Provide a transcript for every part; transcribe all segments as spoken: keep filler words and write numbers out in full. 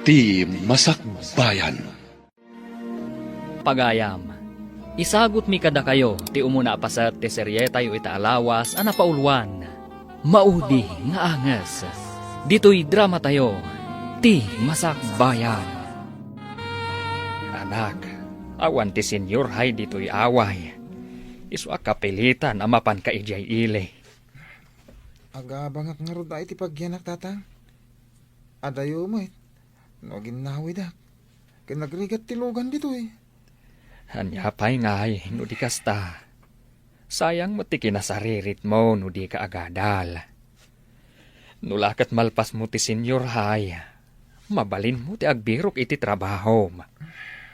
Ti Masakbayan. Pagayam, isagutmi kadakayo ti umuna a paset ti serietayo ita a lawas a napauluan, Maudi nga Anges. Ditoy dramatayo, Ti Masakbayan. Anak, awan ti seniorhay ditoy away. Isu a kapilitan a mapanka idiay ili. Agabangak ngarud a iti pagyanak, Tatang. Adayo met no aginnawidak ken nagrigat ti lugan ditoy. Ania pay ngay no di kasta? Sayang met ti kinasariritmo no dika agadal. No la ket malpasmo ti seniorhay, mabalinmo ti agbirok iti trabahom.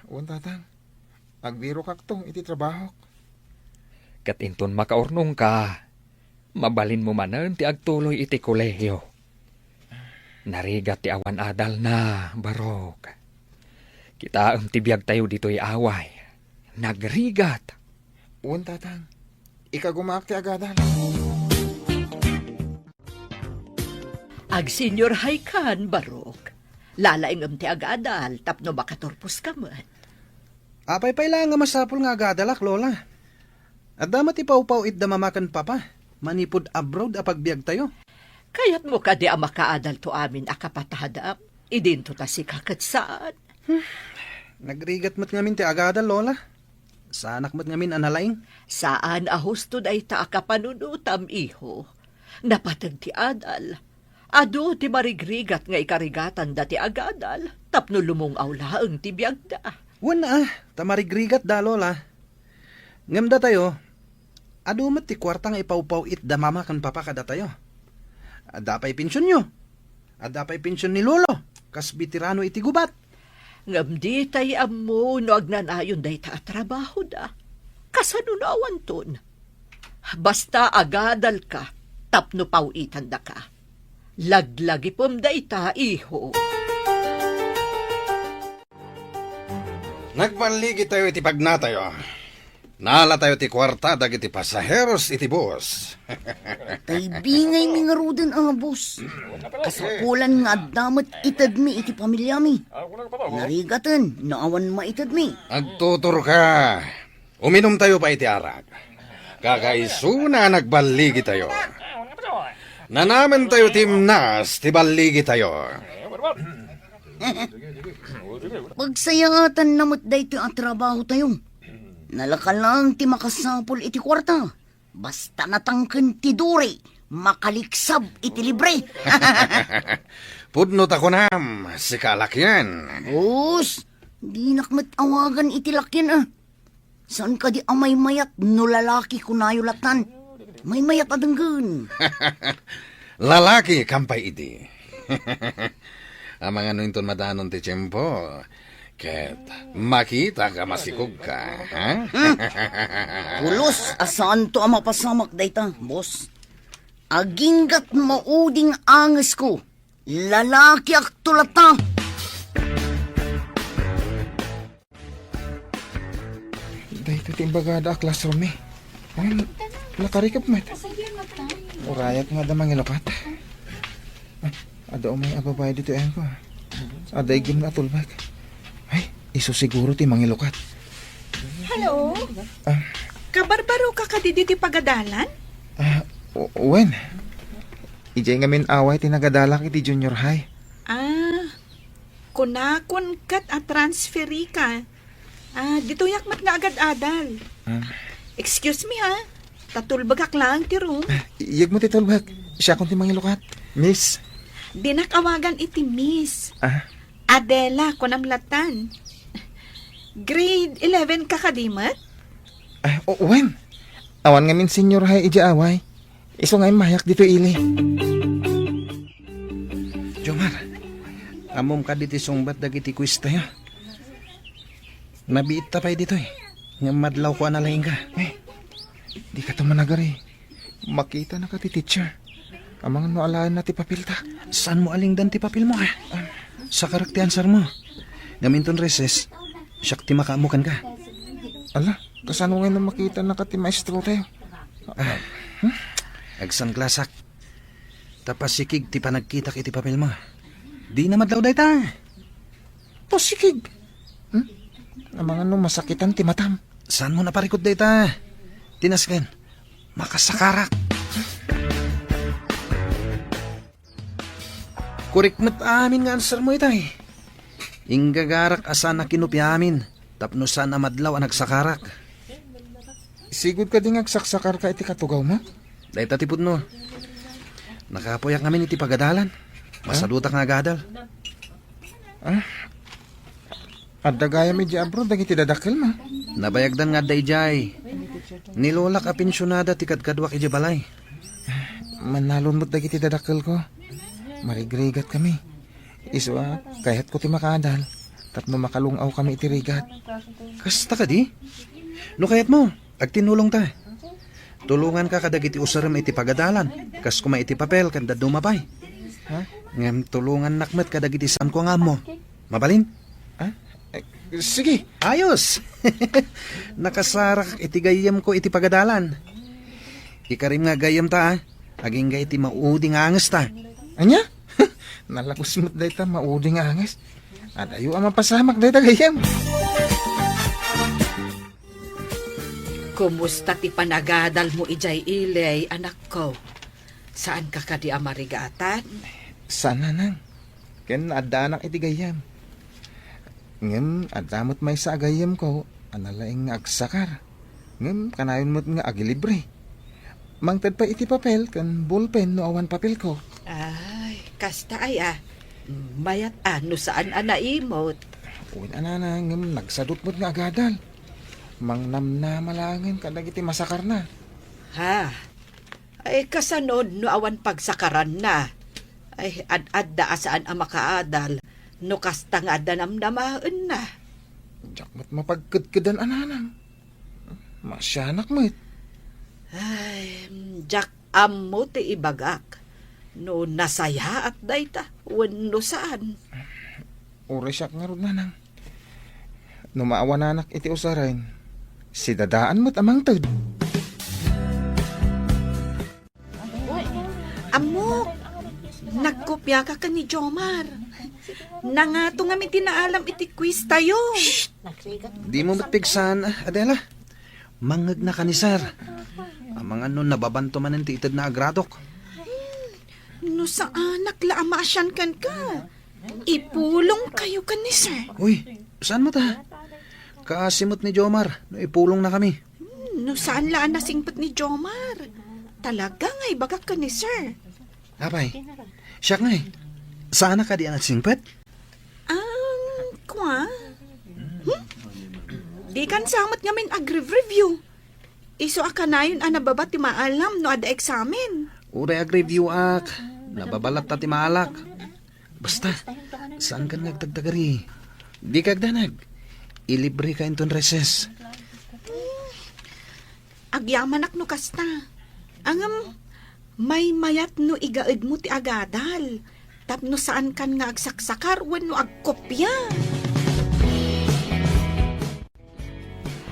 Wen, Tatang. Agbirokakto iti trabahok. Ket inton makaurnongka, mabalinmo manen ti agtuloy iti kolehiyo. Narigat ti awan adalna, Barok. Kitaem ti biagtayo ditoy away. Nagrigat. Wen, Tatang. Ikagumaak ti agadal. Agseniorhaykan, Barok. Lalaingem ti agadal tapno makaturposka met. Apay pay laeng a masapul nga agadalak, Lola? Adda met ipawpaw-it da Mama ken Papa manipud abroad a pagbiagtayo. Kayatmo kadi a makaadalto amin a kapatadam idinto ta sika ket saan? Hmm. Nagrigat met ngamin ti agadal, Lola. Saanak met ngamin a nalaing. Saan a husto dayta a kapanunotam, iho. Napateg ti adal. Adu ti marigrigat nga ikarigatanda ti agadal tapno lumung-aw laeng ti biagda. Wen a, ta marigrigatda, Lola. Ngem datayo, adu met ti kuarta nga ipawpaw-it da Mama ken Papa kadatayo. Adda pay pensionyo. Adda pay pension ni Lolo, kas beterano iti gubat. Ngem ditay ammo no agnanayon dayta a trabahoda. Kasano no awanton? Basta agadalka tapno paw-itandaka. Laglagipem dayta, iho. Nagballigitayo iti pagnatayo. Naalatayo ti kuarta dagiti pasaheros iti bus. Tay bingaymi ngaruden a, boss. Kasapulan nga adda met itedmi iti pamilyami. Narigaten no awan maitedmi. Agtuturka. Uminumtayo pay iti arak. Kakaisuna a nagballigitayo. Nanamentayo ti imnas ti balligitayo. Pagsayaatanna met daytoy a trabahotayo. Nalaka laeng ti makasapul iti kuarta. Basta natangken ti duri, makaliksab iti libre. Pudno ta kunam, sika a lakian. Boss, dinak met awagan iti lakian a. Saan kadi a maymayat no lalaki kunayo latan? Maymayat a denggen. Lalaki, kampay idi. Amangan no inton madanon ti tiempo, ket makitak a masikogka, ha? Hmm. Pulos a saanto a mapasamak dayta, boss. Aginggat mauding angesko. Lalakiak to latta. Daytoy ti imbagada a classroom mi. Ay, nakarikep met. Urayak nga adda mangilukat. Ay, adda umay a babae ditoy ayanko. Adda igim nga atulbek. Ay, isu siguro ti mangilukat. Hello? Ah. Kabarbaroka kadi ditoy pagadalan? Ah, w-, wen. Idiay ngamin away ti nagadalak iti junior high. Ah, kunakon ket a transferika. Ah, ditoyak met nga agad-adal. Ah. Excuse me, ha? Ta tulbekak laeng ti room. Ah, iyegmo ti tulbek. Siakon ti mangilukat. Miss. Dinak awagan iti miss. Ah. Adela, kunam latan. Grade eleven ka kadi met? Ah, o, wen. Awan ngamin senior high idiay away. Isu nga immayak ditoy ili. Jomar, ammom kadi ti sungbat dagiti quiz tayo? Nabiitta pay ditoy. Ngem madlawko a nalaingka. Eh, dikato managari. Makitanaka ti teacher. Amangan no alaenna ti papelta. Saanmo a lingdan ti papelmo, a? Sakarek ti answermo. Ngem inton recess, siak ti makaammo kenka. Ala, kasano ngay no makitanaka ti maestrotayo? Ah, hmm? Agsanglasak. Ta pasikig ti panagkitak iti papelmo. Dina madlaw dayta. Sikig. Hmm? Amangan no masakitan ti matam. Saanmo naparikut dayta? Tinasken. Makasakarak. Korek met amin nga answermo itay. Inggagarak a saan a kinupiamin tapno saan a madlaw a nagsakarak. Sigud kadi nga agsaksakarka iti katugawmo? Dayta ti pudno. Nakapuyak ngamin iti pagadalan. Masadutak nga agadal. Ah, adda gayam idiay abroad dagiti dadakkelmo? Nabayagdan nga adda idiay. Ni Lolak a pensionada ti kadkaduak idiay balay. Mannalon met dagiti dadakkelko. Marigrigat kami. Isu a, kayatko ti makaadal tapno makalung-aw kami iti rigat. Kasta kadi? No kayatmo, agtinulongta. Tulonganka kadagiti usarem iti pagadalan, kas koma iti papel ken dadduma pay. Ha? Ngem tulongannak met kadagiti saanko nga ammo. Mabalin? Ha? Eh, sige. Ayos! Nakasarak iti gayyemko iti pagadalan. Ikarim nga gayyemta, a. Agingga iti maudi nga angesta. Ania? Nalabos met dayta maudi nga anges. Adayo a mapasamak dayta gayyem. Kumusta ti panagadalmo idiay ili, anakko? Saanka kadi a marigatan? Saan, nanang. Ken addaanak iti gayyem. Ngem adda met maysa a gayyemko a nalaing nga agsakar. Ngem kanayon met nga agilibre. Mangted pay iti papel ken bolpen no awan papelko. Ay, kasta aya. Mayat a no saan a naimot. Wen a, nanang, ngem nagsadut met nga agadal. Mangnamnama laengen kadagiti masakarna. Ha? Ay, kasano no awan pagsakaranna? Ay, ad-adda a saan a makaadal no kasta nga adda namnamaenna. Diak met mapagkedkedan a, nanang. Masianak met. Ay, diak ammo ti ibagak no nasayaat dayta wenno saan. Uray siak ngarud, nanang. No maawananak iti usaren, sidadaan met a mangted. Ammok, nagkopiaka ken ni Jomar. Nangato ngamin ti naalam iti quiz tayo. Dimo met pigsaan, Adela. Mangngegna ka ni Sir. Amangan no nababanto manen ti itedna a gradok. No saanak la a maasian kenka, ipulong kayo ken ni Sir. Uy, saan met a? Kaasi met ni Jomar no ipulongna kami. Hmm, no saan la a nasingpet ni Jomar, talaga nga ibagak ken ni Sir. Apay, siak ngay. Saanak kadi a nasingpet? Um, kua? Hmm? Dikan sa met ngamin agreview. Isu a kanayon a nababa ti maalam no adda eksamen. Uray agreview-ak, nababa latta ti maalak. Basta, saankan nga agtagtagari. Dika agdanag. Ilibreka inton recess. Agyamanak no kasta. Ngem, maymayat no igaedmo ti agadal tapno saankan nga agsaksakar wenno agkopia.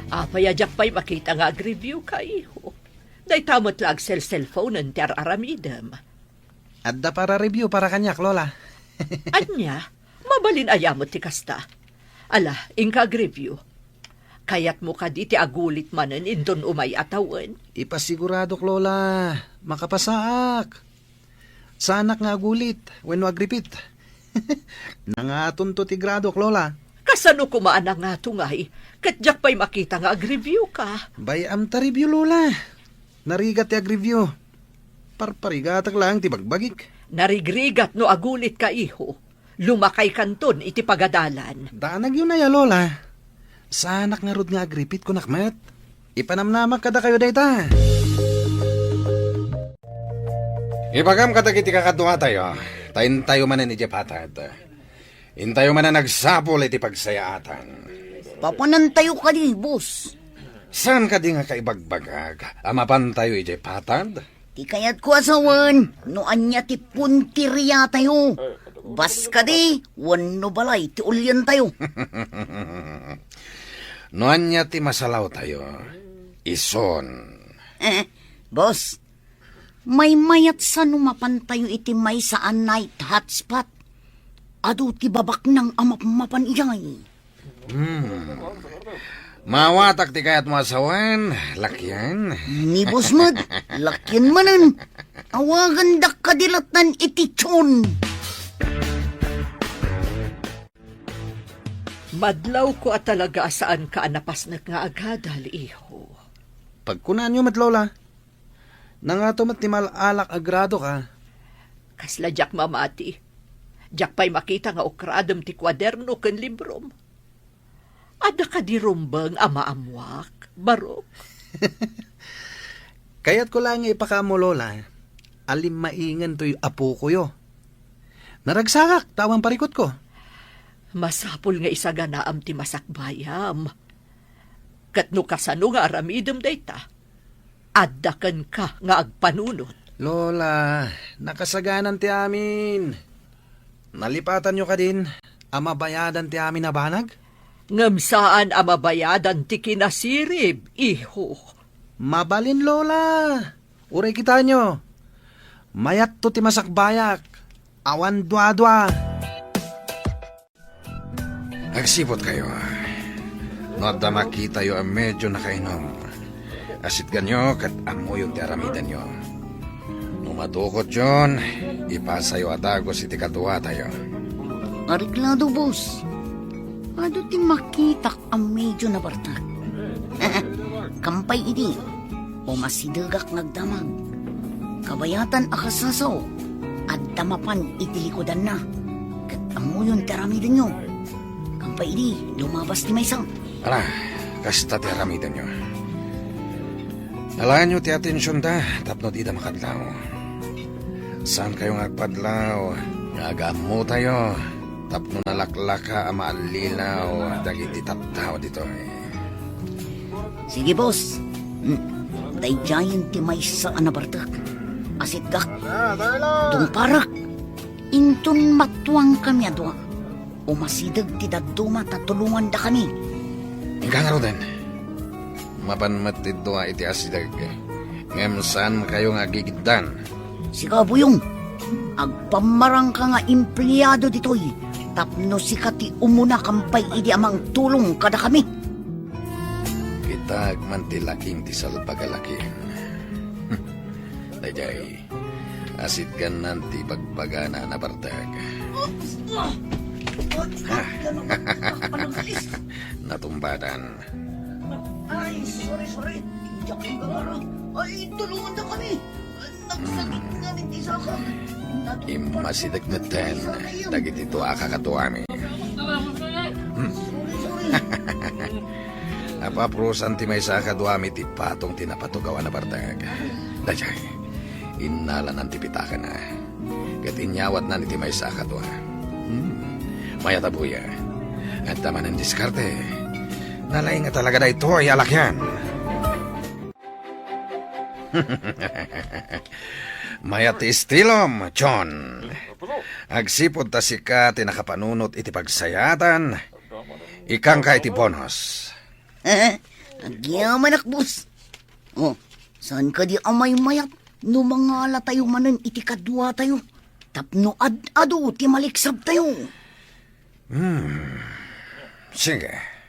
Apay a diak pay makita nga agreview ka, iho? Dayta met la agselselphonen ti ar-aramidem. Adda para review para kaniak, Lola. Ania? Mabalin aya met ti kasta. Ala, inka agreview. Kayatmo kadi ti agulit manen inton umay a tawen? Ipasiguradok, Lola. Makapasaak. Saanak nga agulit wenno agripit. Nangatonto ti gradok, Lola. Kasano koma a nangato ngay? Ket diak pay makita nga agreview ka. Bay-am ta review, Lola. Narigat ti agreview. Parparigatak laeng ti bagbagik. Narigrigat no agulit ka, iho. Lumakay kanton iti pagadalan. Danagyo na ya, Lola. Saanak ngarud nga agripit, kunak met. Ipanamnamak kadakayo dayta. Ibagam kadagiti kakaduatayo, ta intayo manen idiay patad. Intayo manen agsapul iti pagsayaatan. Papanantayo kadi, boss? Saan kadi nga kaibagbagak a mapantayo idiay patad? Ti kayatko a sawen, no ania ti punteriatayo. Bas kadi, wenno balay ti uliantayo. No ania ti masalawtayo, isun. Eh, boss, maymayat sa no mapantayo iti maysa a night hotspot. Adu ti babaknang a mapmapan idiay. Hmm. Maawatak ti kayatmo a sawen, lakian. Ni boss met, lakian manen. Awagandak kadi lattan iti Chon. Madlawko a talaga a saanka a napasnek nga agadal, iho. Pagkunaanyo met, Lola. Nangato met ti mal-alak a gradoka. Kasla diak mamati. Diak pay makita nga ukradem ti kuaderno ken librom. Adda kadi rumbeng a maammuak, barok? Kayatko laeng nga ipakaammo, Lola, a limmaingen toy apokoyo. Naragsakak ta awan parikutko. Masapul nga isaganaam ti masakbayam. Ket no kasano nga aramidem dayta, adda kenka nga agpanunot. Lola, nakasaganan ti amin. Nalipatanyo kadin a mabayadan ti amin a banag? Ngem saan a mabayadan ti kinasirib, iho. Mabalin, Lola. Uray kitanyo. Mayatto ti masakbayak. Awan duadua. Agsiputkayo. No adda makitayo a medio nakainom, asitganyo ket ammoyon ti aramidenyo. No madukotyon, ipasayo a dagus iti kaduatayo. Areglado, boss. Adu ti makitak a medio nabartak. Kampay idi, umasidegak nga agdamag. Kabayatan a kasasaw, adda mapan iti likudanna. Ket ammoyon ti aramidenyo. Kampay idi, lumabas ti maysa. Ala, kasta ti aramidenyo. Alaenyo ti atensionda tapno dida makadlaw. Saankayo nga agpadlaw nga agammotayo tapno nalaklaka a maallilaw dagiti tattao ditoy. Sige, boss. Hmm. Daydiayen ti maysa a nabartek. Asitgak. Tungparek. Inton matuangkami a dua, umasideg ti dadduma ta tulongandakami. Inka ngaruden. Mapan met ti dua iti asideg, ngem saankayo nga agigiddan. Sika, Buyong, agpammarangka nga empleado ditoy tapno sika ti umuna kampay idi a mangtulong kadakami. Kitaek man ti laking ti salbag a lakim. Daydiay, asitgannan ti bagbagana a nabartek. Natumbatan. Ay, sorry, sorry. Diak ko gagara. Ay, tulongandakami. Nagsakit ngamin ti saka. Immasideg metten dagiti dua a kakaduami. Sorry, sorry. Napaprosan ti maysa a kaduami ti patong ti napatugaw a nabartek. Daydiay, innalanan ti pitakana. Ket inyawatnan iti maysa a kadua. Hmm. Mayat a buya. Adda manen diskarte. Nalaing nga talaga daytoy a lakian. Mayat ti estilom, John. Agsipud ta sika ti nakapanunot iti pagsayaatan, ikkanka iti bonus. Agyamanak, boss. Oh, saan kadi a maymayat no mangalatayo manen iti kaduatayo tapno ad-adu ti maliksabtayo? Hmm. Sige.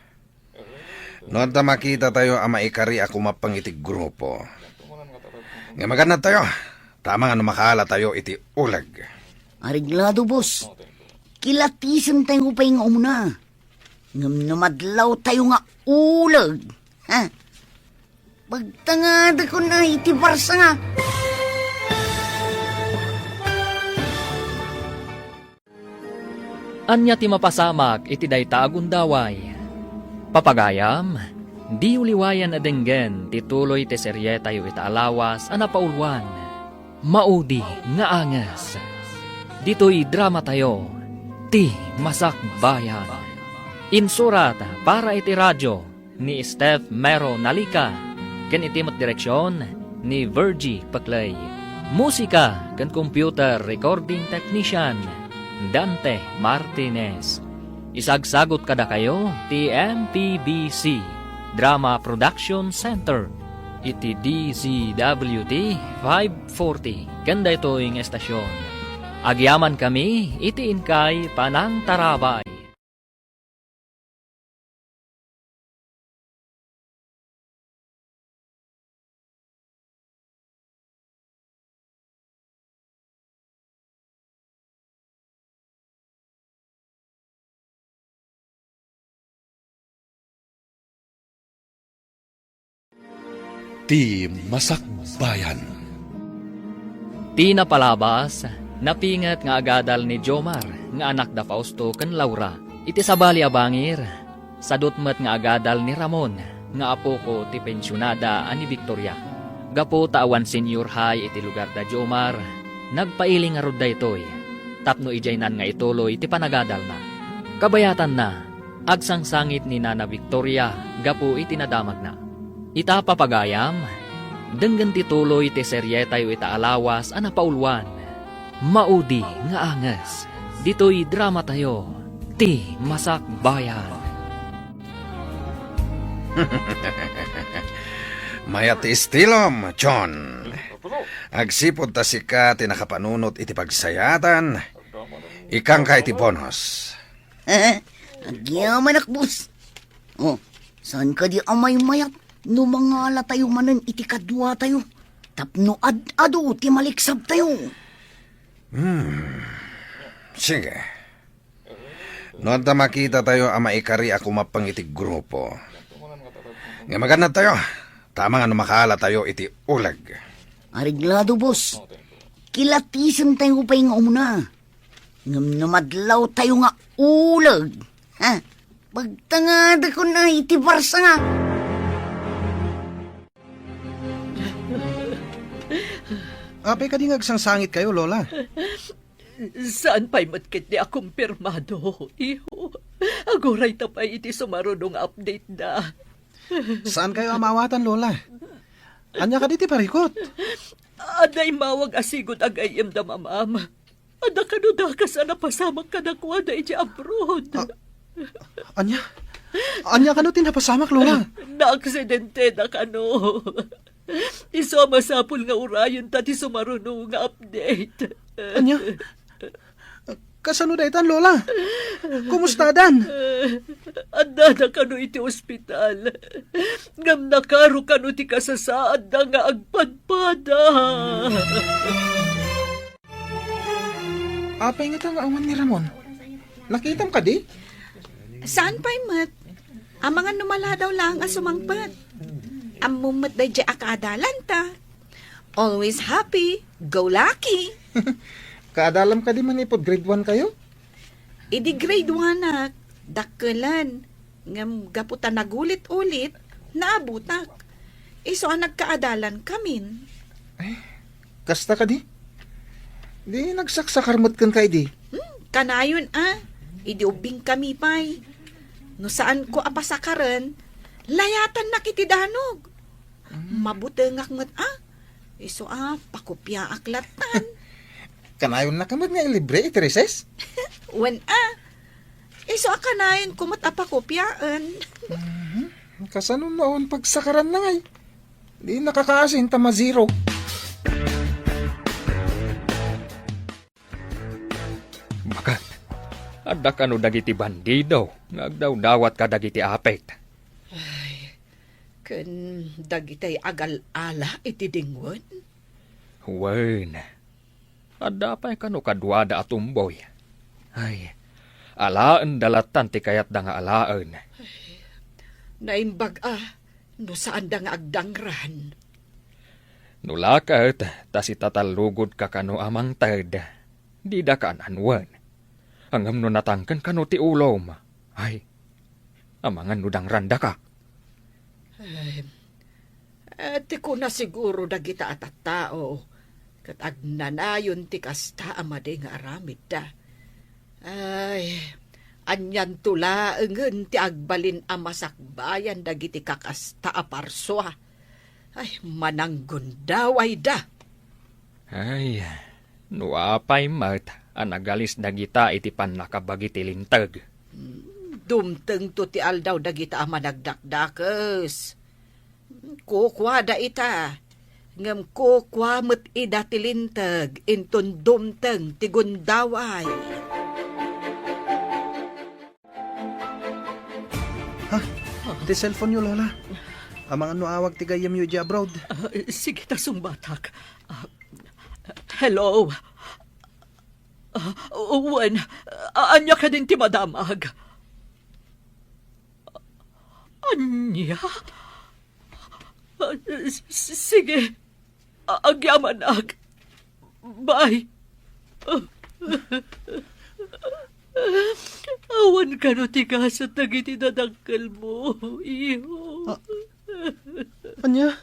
No adda makitatayo a maikari a kumappang iti grupo, nga magannadtayo, ta amangan no makaalatayo iti uleg. Areglado, boss. Kilatisentayo pay nga umuna. Ngem no madlawtayo nga uleg, ha? Pagtangadakon iti barsa nga. Ania ti mapasamak iti dayta a gundaway? Papagayam, diyo liwayan a denggen ti tuloy ti serietayo ita a lawas a napauluan, Maudi nga Anges. Ditoy dramatayo, Ti Masakbayan. Insurat para iti radio ni Steph Mero Nalica, ken iti met direksion ni Virgie Peclay. Musika ken computer recording technician, Dante Martinez. Isagsagut kadakayo ti M P B C Drama Production Center iti D Z W T five forty ken daytoy nga estasion. Agyamankami iti inkay panangtarabay. Ti Masakbayan. Ti napalabas, napinget nga agadal ni Jomar nga anak da Fausto ken Laura. Iti sabali a bangir, sadut met nga agadal ni Ramon nga apoko ti pensionada a ni Victoria. Gapu ta awan senior high iti lugar da Jomar, nagpailing ngarud daytoy tapno idiaynan nga ituloy ti panagadalna. Kabayatanna, agsangsangit ni Nana Victoria gapu iti nadamagna. Ita, papagayam, denggen ti tuloy ti serietayo ita a lawas a napauluan. Maudi nga anges, ditoy dramatayo, Ti Masakbayan. Mayat ti estilom, John. Agsipud ta sika ti nakapanunot iti pagsayaatan, ikkanka iti bonus. Agyamanak, boss. Oh, saan kadi a maymayat no mangalatayo manen iti kaduatayo tapno ad-adu ti maliksabtayo? Hmm. Sige. No adda makitatayo a maikari a kumappeng iti grupo, nga magannadtayo, ta amangan no makaalatayo iti uleg. Areglado, boss. Kilatisentayo pay nga umuna. Ngem no madlawtayo nga uleg, ha? Pagtangadakon na iti Barsa nga. Apay kadi nga agsangsangitkayo, Lola? Saan pay met ketdi a kumpirmado, iho. Aguray ta pay iti sumaruno nga update da. Saankayo a maawatan, Lola. Ania kadi ti parikut? Adda immawag a sigud a gayyem da mamam. Adda kano dakas a napasamak kadakuada iti abroad. A-, ania? Ania kano ti napasamak, Lola? Naaksidente da kano. Isu a masapul nga urayenta ti sumaruno nga update. Ania? Kasano daytan, Lola? Kumustadan? Addada kano iti ospital. Ngem nakaro kano ti kasasaadda nga agpadpada. Apay ngata nga awan ni Ramon? Nakitam kadi? Saan pay met? Amangan no maladaw laeng a sumangpet. Ammom met daydiay a kaadalanta. Always happy, go lucky. Kaadalam kadi manipud grade one kayo? Idi grade one ak, dakkelen. Ngem gapu ta nagulit-ulit, naabutak. Isu a nagkaadalan kamin. Ay, kasta kadi? Di nagsaksakar met kenka idi? Hmm, kanayon a. Idi ubbing kami pay. No saan ko a pasakaren, layatannak iti danog. Hmm. Mabutengak met a. Isu a, pakopiaak lattan. Kanayonnaka met nga ilibre iti recess? Wen a. Isu a kanayonko met a pakopiaen. Mhm. Kasano no awan pagsakaran na ngay? Di nakakaasin ta ma-zero. Baket, adda kano dagiti bandido nga agdawdawat kadagiti apit? Ay, ken dagitay agal-ala iti dingwen? Wen, adda pay kano kaduada a tumboy. Ay, alaenda lattan ti kayatda nga alaen. Ay, naimbag a, no saanda nga agdangran. No la ket ta sitatallugodka kano a mangted, didaka an-anuen. Ngem no natangken kano ti ulom, ay, amangan no dangrandaka. Ay, eh, ti kuna siguro dagita a tattao, ket agnanayon ti kasta a madi nga aramidda. Ay, anianto laengen ti agbalin a masakbayan dagiti kakasta a parsua. Ay, mananggundawayda. Ay, no apay met a nagalis dagita iti pannakabagi ti linteg. Hmm, dumtengto ti aldaw dagita a managdakdakes. Kukuada ita, Ngem kukua met ida ti linteg inton dumteng ti gundaway. Ha? Ti cellphone-yo, Lola. Amangan no awag ti gayyemyo idiay abroad. Ah, sige ta sungbatak. Ah, hello? Ah, wen, a-, ania kadin ti madamag? Ania? Ah, s-, s-, sige. A-, agyamanak. Bye. Awan kano ti gasat dagiti dadakkelmo, iho. Ah, ania?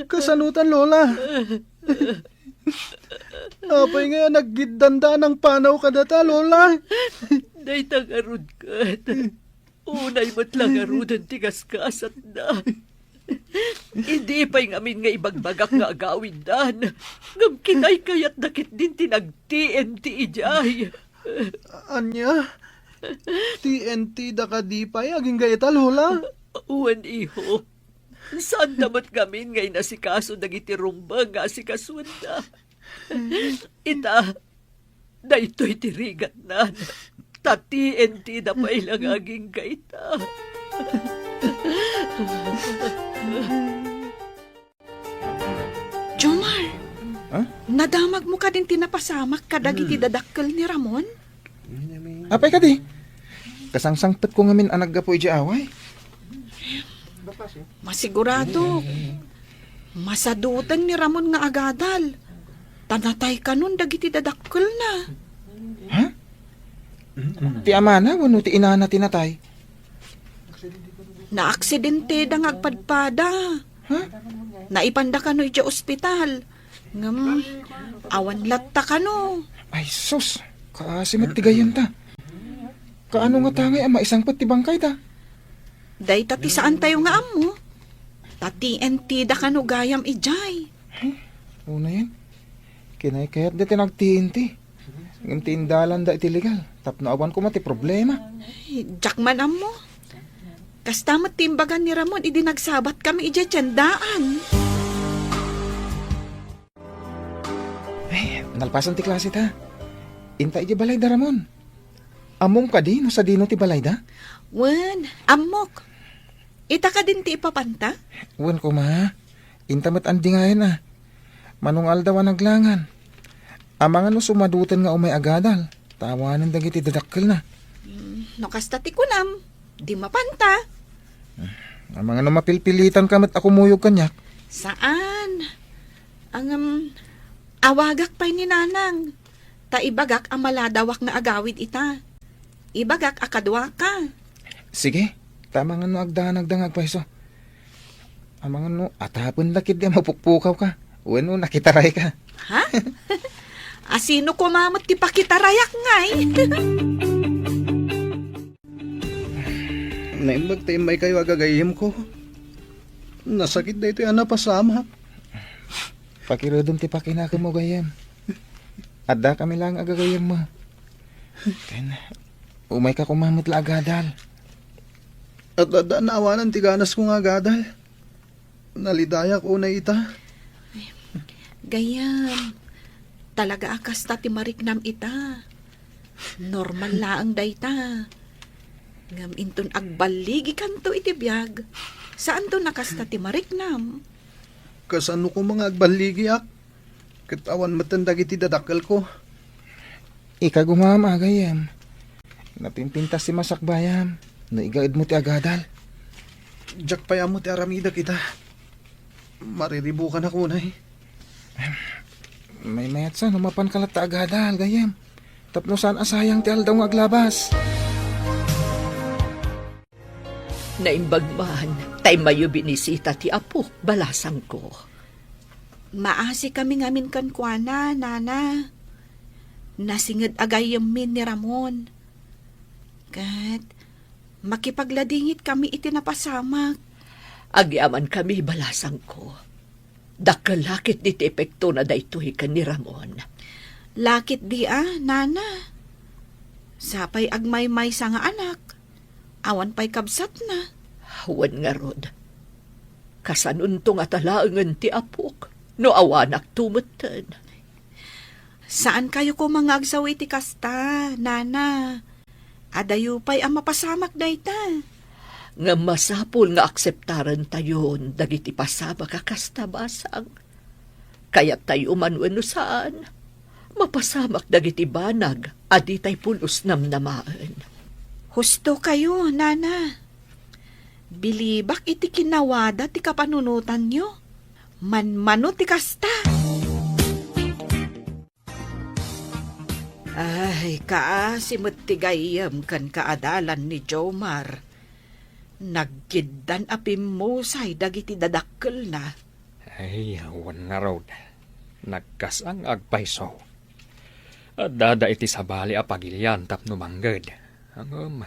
Kasanotan, Lola? Apay nga naggiddanda a nangpanaw kadata, Lola? Dayta ngarud ket. Unay met la ngaruden ti gasgasatda. Idi pay ngamin nga ibagbagak nga agawiddan, ngem kinaykayatda ketdin ti nag-T N T idiay. Ania? T N T da kadi pay agingga ita, Lola? Wen, iho. Saanda met ngamin nga inasikaso dagiti rumbeng nga asikasuenda. Ita, daytoy ti rigatnan. Ta T N T da pay la nga agingga ita. Jomar, Ha? Nadamagmo kadin ti napasamak kadagiti Hmm. dadakkel ni Ramon? Apay kadi? Kasangsangpetko ngamin a naggapu idiay away. Masigurado, masaduten ni Ramon nga agadal. Ta natay kanon dagiti dadakkelna. Ha? Ti amana wenno ti inana ti natay? Naaksidenteda nga agpadpada. Ha? Naipanda kano idiay ospital. Ngem, awan latta kano. Ay, sus! Kaasi met ti gayyemta. Kaano ngata ngay a maisangpet ti bangkayda? Dayta ti saantayo nga ammo. Ta T N T da kano gayam idiay. Ay, unayen. Kinaykayatda ti nag-T N T. Ngem ti indalanda iti legal, tapno awan koma ti problema. Ay, diak man ammo. Kasta met ti imbaga ni Ramon idi nagsabat kami idiay tiendaan. Ay, nalpasan ti klase ta. Inta idiay balay da Ramon. Ammom kadi no sadino ti balayda? Wen, ammok. Ita kadin ti ipapanta? Wen koma. Inta met andingayen a. Mano nga aldaw a naglangan. Amangan no sumaduten nga umay agadal, ta awanen dagiti dadakkelna. Mm, no kasta ti kunam, di mapanta. Amangan no mapilpilitanka met a kumuyog kaniak. Saan? Ngem, awagak pay ni Nanang. Ta ibagak a maladawak nga agawid ita. Ibagak a kaduaka. Sige, ta amangan no agdanagda nga agpayso. Amangan no atapen la ketdi a mapukpukawka. Wenno nakitarayka. Ha? Asino koma met ti pakitarayak ngay? Naimbag ta immaykayo a gagayyemko. Nasakit daytoy a napasamak. Pakiredem ti pakinakemmo, gayyem. Addakami laeng a gagayyemmo. Ken, umayka koma met la agadal. Adda, adda, naawanan ti ganasko nga agadal. Nalidayak unay ita. Gayyem, talaga a kasta ti mariknam ita. Normal laeng dayta. Ngem inton agballigikanto iti biag, saanto a kasta ti mariknam. Kasano koma nga agballigiak? Ket awan metten dagiti dadakkelko. Ikagumam a gayyem. Napimpintas ti masakbayam no igaedmo ti agadal. Diak pay ammo ti aramidek ita. Mariribukanak unay. Maymayatsa no mapanka latta agadal, gayyem. Tapno saan a sayang ti aldaw nga aglabas. Naimbag man, ta immayo binisita ti apok, balasangko. Maasikami ngamin kenkuana, Nana. Nasinged a gayyemmi ni Ramon. Ket makipagladingitkami iti napasamak. Agyamankami, balasangko. Dakkel la ketdi ti epektona daytoy ken ni Ramon. La ketdi a, Nana. Sapay agmaymaysa nga anak. Awan pay kabsatna. Wen ngarud. Kasanonto ngata laengen ti apok, no awanakto metten. Saankayo koma nga agsaw iti kasta, nana. Adayo pay a mapasamak dayta. Ngem masapul nga akseptarentayon dagiti pasamak a kasta, basang. Kayattayo man wenno saan, mapasamak dagiti banag a ditay pulos namnamaen. Husto kayo, nana. Bilibak iti kinawada ti kapanunotanyo. Manmano ti kasta. Ay, kaasi met ti gayyem ken kaadalan ni Jomar. Nagkiddan a pimmusay dagiti dadakkelna. Ay, awan ngarud. Nagkasang agpayso. Addada iti sabali a pagilian tapno mangged. Ngem,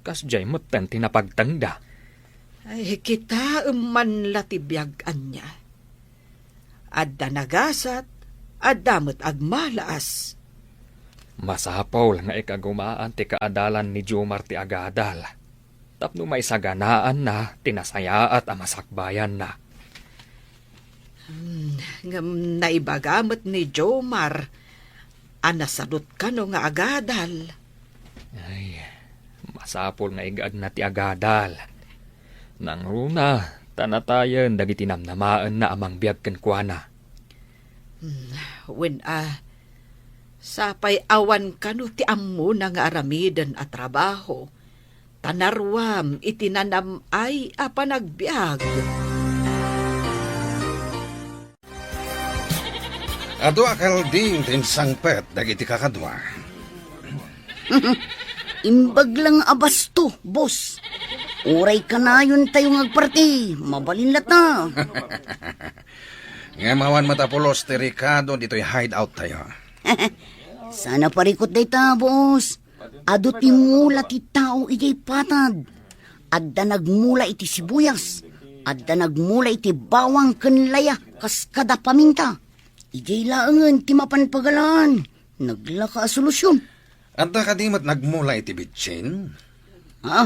kasdiay metten ti napagtengda. Ay, kitaem man la ti biag ania. Adda nagasat, adda met agmalaas. Masapul nga ikagumaan ti kaadalan ni Jomar ti agadal, tapno maisaganaanna ti nasayaat a masakbayanna. Hmm, ngem naibaga met ni Jomar a nasadut kano nga agadal. Ay, masapul nga igaedna ti agadal. Nangruna, ta natayen dagiti namnamaenna a mangbiag kenkuana. Hmm, wen a, sapay awan kano ti ammona nga aramiden a trabaho, ta naruam iti nanam-ay a panagbiag. Adu a kalding ti insangpet dagiti kakadua. Imbag lang a basto, boss. Uray kanayon tayo nga agparti, mabalin latta. Ngem awan met a pulos ti rekado ditoy hideout tayo. Sana parikot dayta, boss. Adu ti mula ti tao idiay patad. Adda nagmula iti sibuyas, adda nagmula iti bawang ken laya kas kada paminta. Idiay laengen ti mapan pagalaan, naglaka a solusyon. Adda kadi met nagmula iti bitsin? Ha?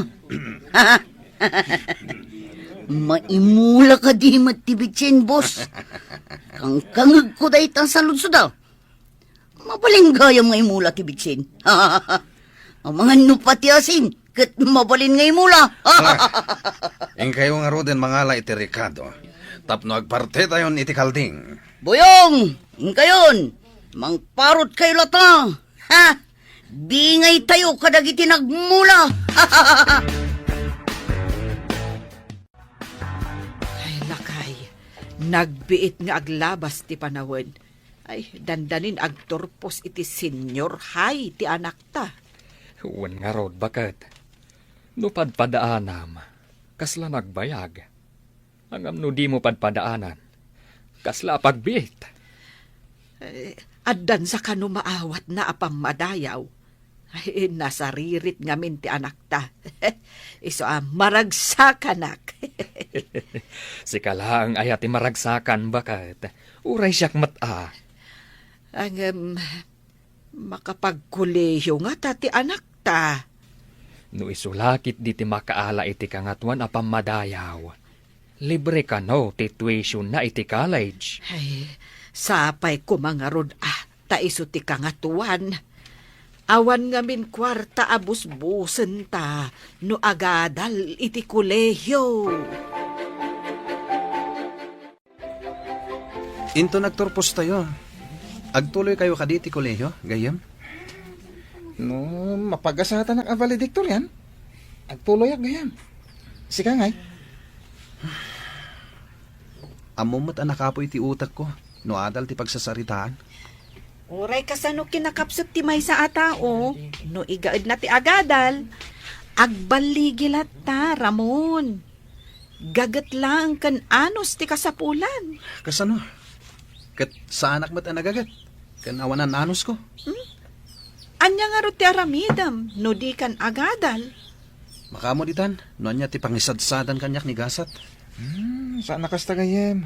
Maimula kadi met ti bitsin, boss? Kangkangegko dayta saludsod a. Mabalin gayam nga imula ti bitsin. Amangan no pati asin, ket mabalin nga imula. Ah, inkayo ngaruden mangala iti rekado tapno agpartitayon iti kalding. Boyong, inkayon, mangparot kayo latta. Ha? Bingay tayo kadagiti nagmula. Ay, lakay, nagbiit nga aglabas ti panawen. Ay, dandanin agturpos iti senior high ti anakta. Wen ngarud, baket. No padpadaanam, kasla nagbayag. Ngem no dimo padpadaanan, kasla a pagbiit. Eh, addansa kano maawatna a pammadayaw. Ay, nasaririt ngamin ti anakta. Isu a maragsakanak. Sika laeng aya ti maragsakan, baket. Uray siak met a. Ngem, makapagkolehiyo ngata ti anakta. No isu la ketdi ti makaala iti Kangatoan a pammadayaw, libre kano ti tuitionna iti college. Ay, sapay koma ngarud a ta isu ti Kangatoan. Awan ngamin kuarta a busbusenta no agadal iti kolehiyo. Inton agturpostayo, agtuloykayo kadi ti kolehiyo, gayyem? No mapagasatanak a valedictorian, agtuloyak, gayyem. Sika ngay? Ammom met a nakapuy ti utekko no adal ti pagsasaritaan. Uray kasano kinakapsut ti maysa a tao, no igaedna ti agadal, agbaligi latta, Ramon. Gaget laeng ken anus ti kasapulan. Kasano? Ket saanak met a nagaget ken awanan anusko. Hmm? Ania ngarud ti aramidem no dikan agadal? Makaammo ditan no ania ti pangisadsadan kaniak ni gasat. Hmm, saan a kasta, gayyem.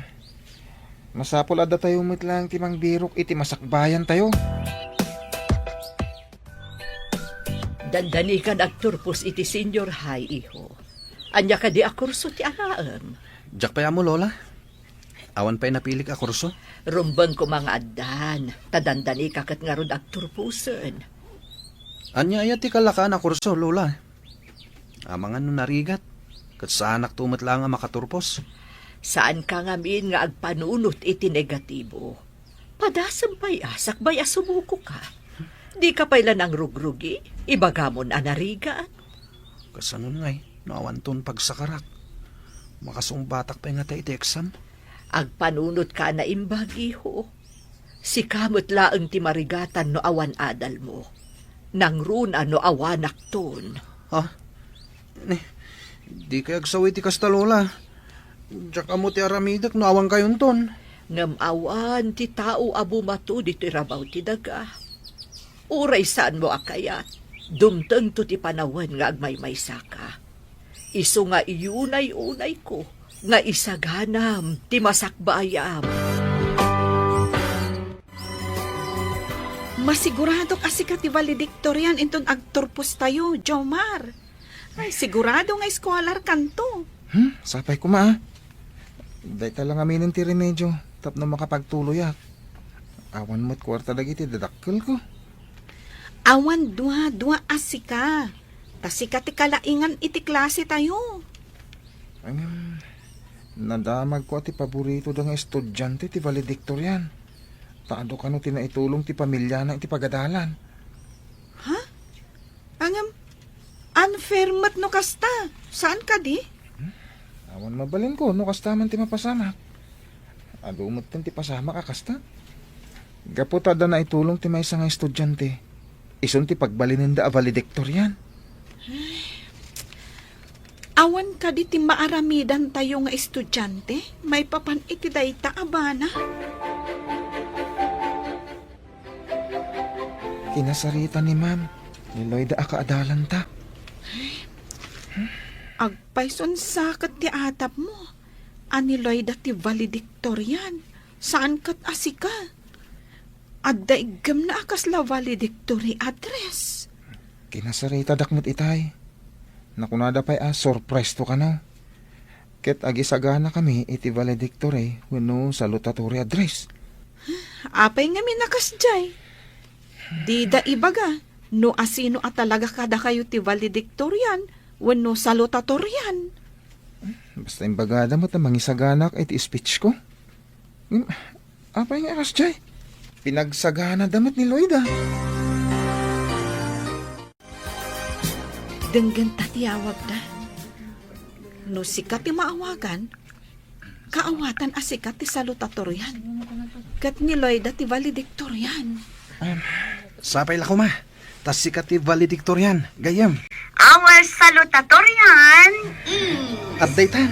Masapul a datayo met laeng ti mangbirok iti masakbayantayo. Dandanikan agturpos iti senior high, iho. Ania kadi a kurso ti alaem? Diak pay ammo, Lola. Awan pay napilik a kurso. Rumbeng koma nga addan, ta dandanika ket ngarud agturposen. Ania aya ti kallakaan a kurso, Lola? Amangan no narigat, ket saanakto met laeng a makaturpos. Saanka ngamin nga agpanunot iti negatibo. Padasem pay a sakbay a sumukoka. Dika pay la nangrugrugi, ibagamon a narigat. Kasanon ngay, no awanton pagsakarak? Makasungbatak pay ngata iti exam? Agpanunotka a naimbag, iho. Sika met laeng ti marigatan no awan adalmo. Nangruna no awanakton. Ha? Ni, dikay agsawi ti kasta, Lola. Diak ammo ti aramidek no awankayonton. Ngem awan ti tao a bumato ditoy rabaw ti daga. Uray saanmo a kayat, dumtengto ti panawen nga agmaymaysaka. Isu nga iyunay-unayko nga isaganam ti masakbayam. Masiguradok a sika ti valedictorian inton agturpostayo, Jomar. Ay, sigurado nga scholar kanto. Hmm, sapay koma, ah. Dayta la ngaminen ti remedio tapno makapagtuloyak. Awan met kuarta dagiti dadakkelko. Awan dua-dua a sika. Ta sika ti kalaingan iti klase tayo. Ngem, nadamagko a ti paboritoda nga estudiante ti valedictorian. Ta adu kano ti naitulong ti pamiliana iti pagadalan. Ha? Ngem, unfair met no kasta. Saan kadi? Hmm? Awan mabalinko no kasta man ti mapasamak. Adu metten ti pasamak a kasta. Gapu ta adda naitulong ti maysa nga estudiante, isun ti pagbalinenda a valedictorian. Awan kadi ti maaramidantayo nga estudiante maipapan iti dayta a bana? Kinasarita ni Ma'am, ni Loida a kaadalanta. Agpayson sa ket ti atapmo a ni Loida ti valedictorian, saan ket a sika. Adda iggemna a kasla valedictory address. Kinasaritadak met itay. Nakunada pay a surprise to kano. Ket agisaganakami iti valedictory wenno salutatory address. Apay ngamin a kasdiay? Dida ibaga no asino a talaga kadakayo ti valedictorian wenno salutatorian. Basta imbagada met a mangisaganak iti speech ko. Hmm, apay nga a kasdiay? Pinagsaganada met ni Loida. Denggen ta ti awagda. No sika ti maawagan, kaawatan a sika ti salutatorian. Ket ni Loida ti valedictorian. Sapay la koma, ta sika ti valedictorian, gayyem. Our salutatorian is... Adda itan.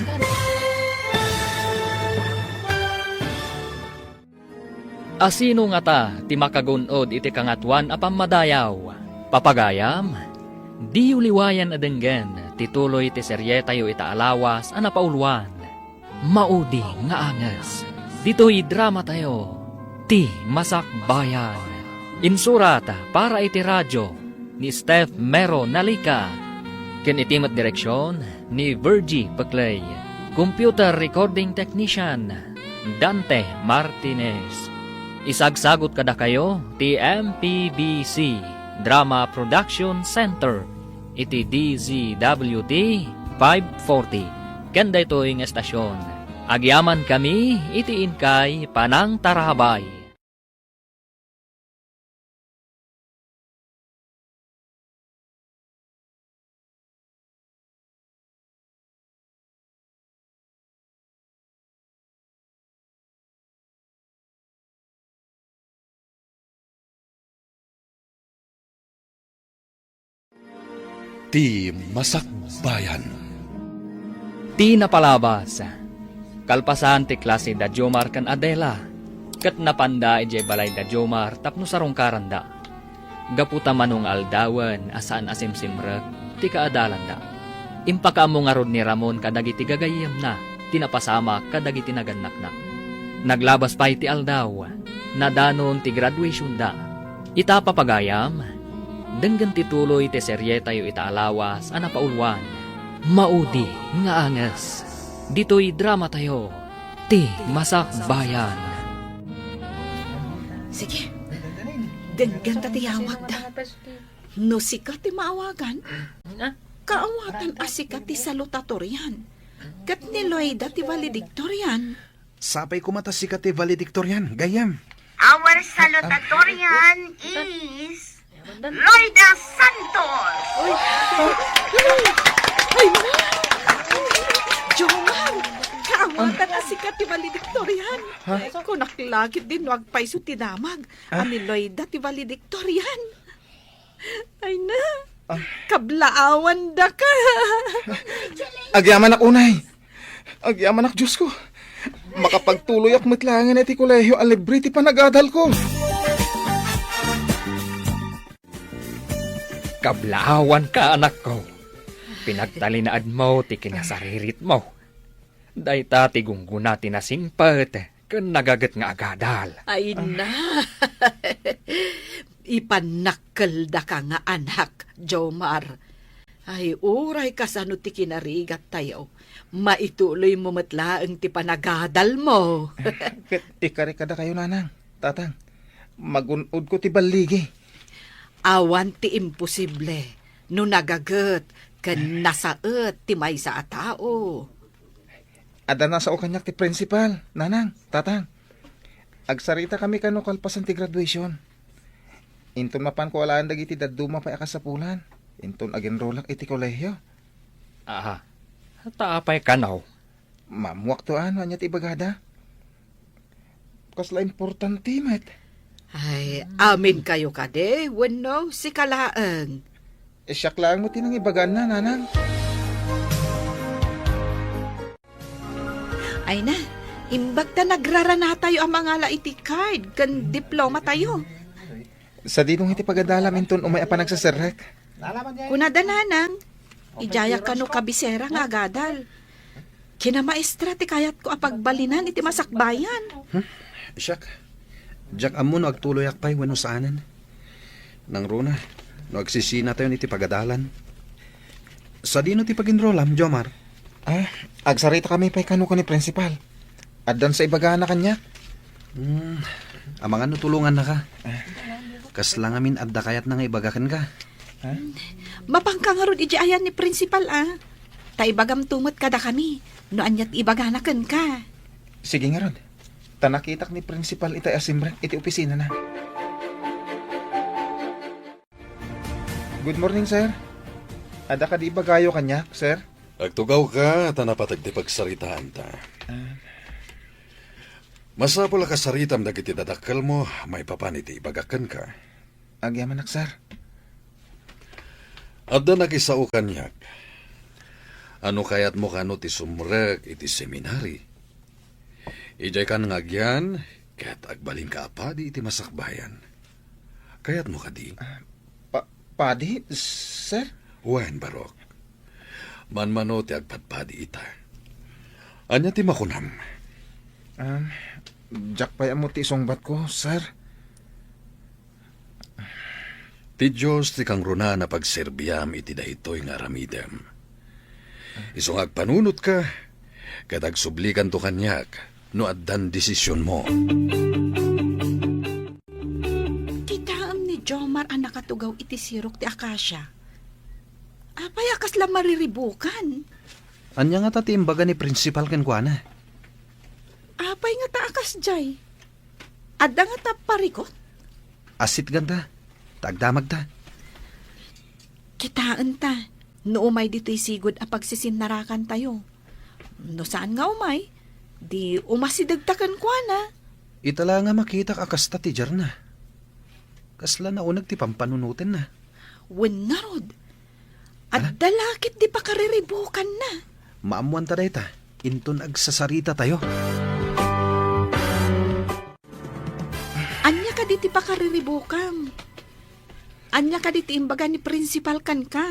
Asino ngata ti makagun-od iti Kangatoan a Pammadayaw? Papagayam, diyo liwayan a denggen ti tuloy ti serietayo ita a lawas a napauluan, Maudi nga Anges. Ditoy dramatayo, Ti Masakbayan. Insurat para iti radio ni Steph Mero Nalica, ken iti met direksion ni Virgie Peclay. Computer recording technician, Dante Martinez. Isagsagut kadakayo ti M P B C Drama Production Center iti D Z W T five forty. Ken daytoy nga estasion, agyamankami iti inkay panangtarabay. Ti Masakbayan. Ti napalabas, kalpasan ti klase da Jomar ken Adela, ket napanda idiay balay da Jomar tapno sarungkaranda. Gapu ta mano nga aldawen a saan a simsimrek ti kaadalanda. Impakaammo ngarud ni Ramon kadagiti gagayyemna ti napasamak kadagiti nagannakna. Naglabas pay ti aldaw, nadanon ti graduationda. Ita, papagayam, denggen ti tuloy ti serietayo ita a lawas a napauluan, Maudi nga Anges. Ditoy dramatayo, Ti Masakbayan. Sige, denggenta ti yawagda. No sika ti maawagan, kaawatan a sika ti salutatorian, ket ni Loida ti valedictorian. Sapay koma ta sika ti valedictorian, gayyem. Our salutatorian is Loida Santos. Ay, Jomar, kaawatan a sika ti valedictorian. Ha? Kunak la ketdin no agpayso ti damag a ni Loida ti valedictorian. Ay na, kablaawandaka. Agyamanak unay. Agyamanak, Diosko. Makapagtuloyak met laengen iti kolehio a libre ti panagadalko. Kablaawanka, anakko. Pinagtalinaedmo ti kinasariritmo. Dayta ti gunggona ti nasingpet ken nagaget nga agadal. Ay na. Ipannakkeldaka nga anak, Jomar. Ay, uray kasano ti kinarigattayo, maituloymo met laeng ti panagadalmo. Ket ti kari kadakayo, nanang, tatang, magun-odko ti balligi. Awan ti imposible no nagaget ken nasaet ti maysa a tao. Adda nasao kaniak ti principal, nanang, tatang. Agsaritakami kano kalpasan ti graduation. Inton mapanko alaen dagiti dadduma pay a kasapulan, inton agenrolak iti kolehio. Aha. Ta apay kano? Maammoakto a no ania ti ibagada. Kasla importante met. Ay, aminkayo kadi wenno sika laeng? Eh, siak laeng met ti nangibaganna, nanang. Ay na, imbag ta nagraranatayo a mangala iti card ken diplomatayo. Sadino nga iti pagadalam inton umay a panagseserrek? Kunada, nanang, idiayak kano kabisera nga agadal. Kinamaestra ti kayatko a pagbalinan iti masakbayan. Hmm? Siak, diak ammo no agtuloyak pay wenno saanen. Nangruna, no agsisinatayon iti pagadalan. Sadino ti paginrolam, Jomar? Ah, agsaritakami pay kano ken ni principal. Addan sa ibagana kaniak. Hmm, amangan no tulongannaka. Kasla ngamin adda kayatna nga ibaga kenka. Mapanka ngarud idiay ayan ni principal, a. Ta ibagamto met kadakami no ania ti ibagana kenka. Sige ngarud. Ta nakitak ni principal itay a simrek iti opisinana. Good morning, sir. Adda kadi ibagayo kaniak, sir? Agtugawka ta napateg ti pagsaritaanta. Ah. Masapul a kasaritam dagiti dadakkelmo maipapan iti ibagak kenka. Agyamanak, sir. Adda nakisao kaniak. Ano kayatmo kano ti sumrek iti seminari? Idiay kan nga agyan, ket agbalinka a padi iti masakbayan. Kayatmo kadi? Ah, pa-, padi, sir? Wen, Barok. Manmano ti agpadpadi ita. Ania ti makunam? Ah, diak pay ammo ti isungbatko, sir. Ti Dios ti kangrunaan a pagserbiam iti daytoy nga aramidem. Isu nga agpanunotka, ket agsublikanto kaniak no addan desisionmo. Kitaem ni Jomar a nakatugaw iti sirok ti akasia. Apay a kasla mariribukan? Ania ngata ti imbaga ni principal kenkuana? Apay ngata a kasdiay? Adda ngata parikut? Assitganta, ta agdamagta. Kitaenta, no umay ditoy sigud a pagsisinarakantayo. No saan nga umay, di umasidegta kenkuana. Ita la nga makitak a kasta ti diarna. Kasla nauneg ti pampanunotenna. Wen ngarud, adda la ket ti pakariribukanna. Maammoanta dayta, inton agsasaritatayo. Ania kadi ti pakariribukam? Ania kadi ti imbaga ni principal kenka?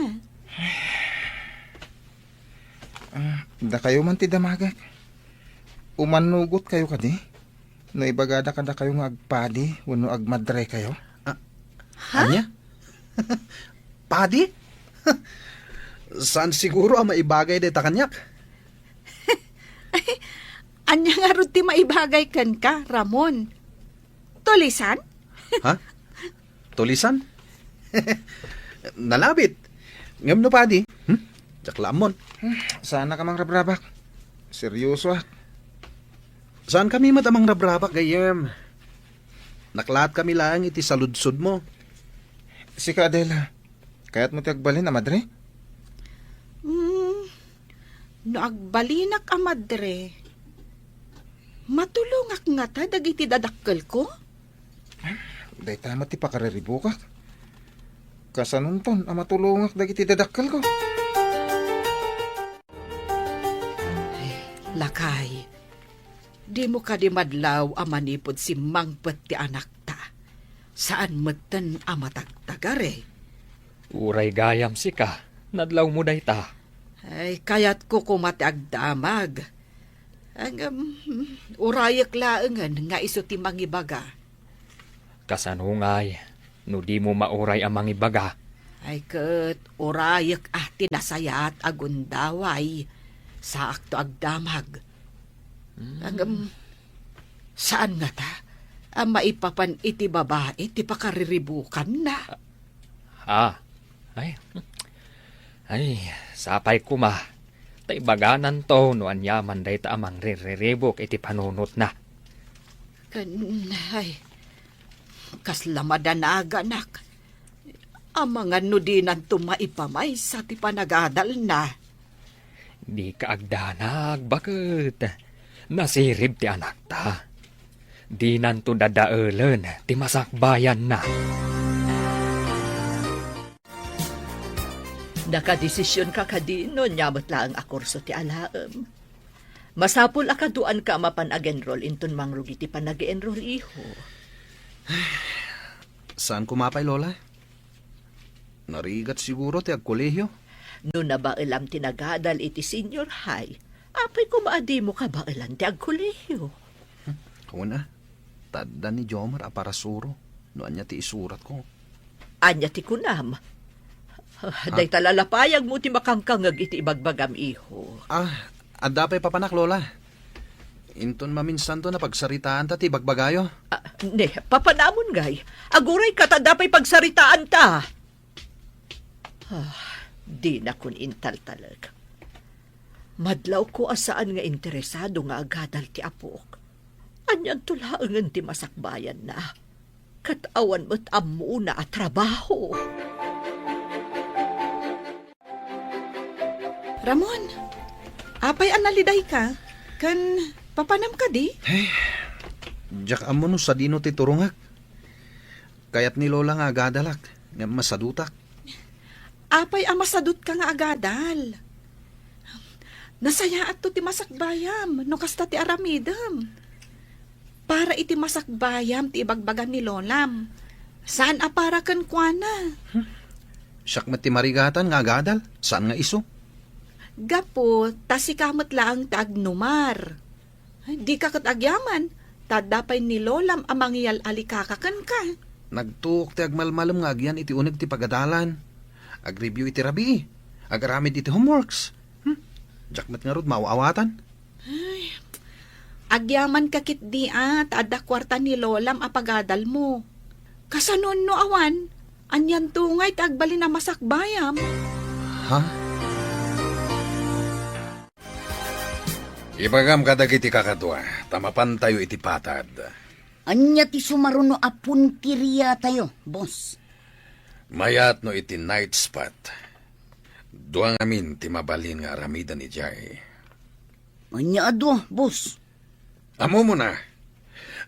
Ah, dakayo man ti damagek. Umannugotkayo kadi? No ibagada kadakayo nga agpadi wenno agmadrekayo? Ah, ha? Ania? Padi? Saan siguro a maibagay dayta kaniak? Ania ngarud ti maibagay kenka, Ramon? Tulisan? Ha? Tulisan? Nalabit. Ngem no padi? Hmm? Diak la ammon. Saanak a mangrabrabak. Seryosoak. Saankami met a mangrabrabak, gayyem. Naklaatkami laeng iti saludsodmo. Sika, Adela, kayatmo ti agbalin a madre? Hmm, no agbalinak a madre, matulongak ngata dagiti dadakkelko? Dayta met ti pakariribukak. Kasanonton a matulongak dagiti dadakkelko? Lakay, dimo kadi madlaw a manipud simmangpet ti anakta, saan metten a matagtagari. Uray gayam sika, nadlawmo dayta. Ay, kayatko koma ti agdamag. Ngem, urayek laengen nga isu ti mangibaga. Kasano ngay no dimo mauray a mangibaga? Ay ket urayek a ti nasayaat a gundaway. Saakto agdamag. Hmm. Ngem, saan ngata a maipapan iti babai ti pakariribukanna? Ah, ay, ay, sapay koma. Ta ibagananto no aniaman dayta a mangririribuk iti panunotna. Ken, ay, kasla madanaganak. Amangan no dinanto maipamaysa ti panagadalna. Dika agdanag, baket nasirib ti anakta. Dinanto dadaelen ti masakbayanna. Nakadesisionka kadi no ania met laeng a kurso ti alaem? Masapul a kaduanka a mapan ag-enroll inton mangrugi ti panag-enroll, iho. Saan koma pay, Lola? Narigat siguro ti agkolehiyo. No nabaelam ti nagadal iti senior high, apay koma a dimo kabaelan ti agkolehiyo? Hmm, kuna, ta adda ni Jomar a parasuro no ania ti isuratko. Ania ti kunam? Ah. Dayta lalapayagmo ti makangkangeg iti ibagbagam, iho. Ah, adda pay papanak, Lola. Inton maminsanto napagsaritaanta ti ibagbagayo. Ah, ne, papanamon ngay. Agurayka ta adda pay pagsaritaanta. Ah, dinakon intaltalek. Madlawko a saan nga interesado nga agadal ti apok. Anianto laengen ti masakbayanna? Ket awan met ammona a trabaho. Ramon, apay a nalidayka? Ken papanam kadi? Eh, diak ammo no sadino ti turongak. Kayat ni Lola nga agadalak, ngem masadutak. Apay a masadutka nga agadal? Nasayaatto ti masakbayam no kasta ti aramidem. Para iti masakbayam ti ibagbaga ni Lolam. Saan a para kenkuana. Hmm. Siak met ti marigatan nga agadal, saan nga isu. Gapu ta sika met laeng ti agnumar. Ay, dika ket agyaman, ta adda pay ni Lolam a mangiyal-alikaka kenka. Nagtuok ti agmalmalem nga agyan iti uneg ti pagadalan. Agreview iti rabii. Agaramid iti homeworks. Hmm? Diak met ngarud maaw-awatan. Ay, agyamanka ketdi a, ta adda kuarta ni Lolam a pagadalmo. Kasanon no awan, anianto ngay ti agbalin a masakbayam? Ha? Ibagam kadagiti kakadua, ta mapantayo iti patad. Ania ti sumaruno a punteriatayo, boss? Mayat no iti night spot. Dua ngamin ti mabalin nga aramiden idiay. Ania a dua, boss? Ammomon a,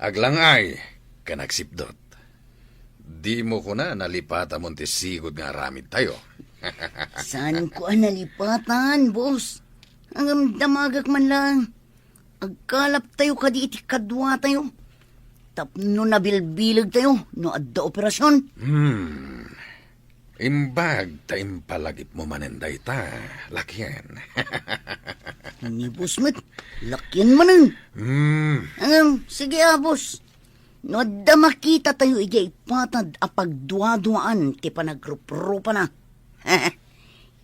aglang-ay ken agsipdut. Dimo kuna nalipatamon ti sigud nga aramidtayo. Saanko a nalipatan, boss. Ngem damagek man laeng. Agkalaptayo kadi iti kaduatayo. Tapno nabilbilegtayo no adda operasion. Hmm. Imbag ta impalagipmo manen dayta, lakien. Ni boss met, lakien manen. Hmm. Ngem, sige a, boss. No adda makitatayo idiay ipatad a pagduaduaan ti panagruprupana,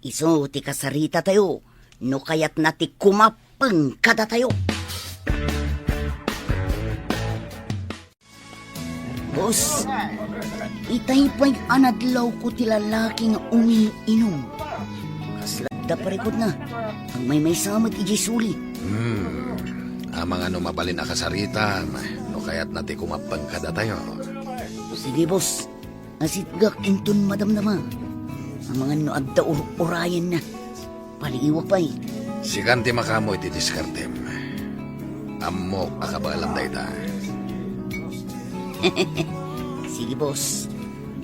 isu ti kasaritatayo no kayatna ti kumappeng kadatayo. Boss, itay pay a nadlawko ti lalaki nga umiinum. Kasla adda parikutna, agmaymaysa met idiay suli. Hmm. Amangan no mabalin a kasaritam, no kayatna ti kumappeng kadatayo. Sige, boss. Asitgak inton madamdama. Amangan no adda ur-urayenna. Paliiwak pay. Sikan ti makaammo iti diskartem. Ammok a kabaelam dayta. Sige, boss.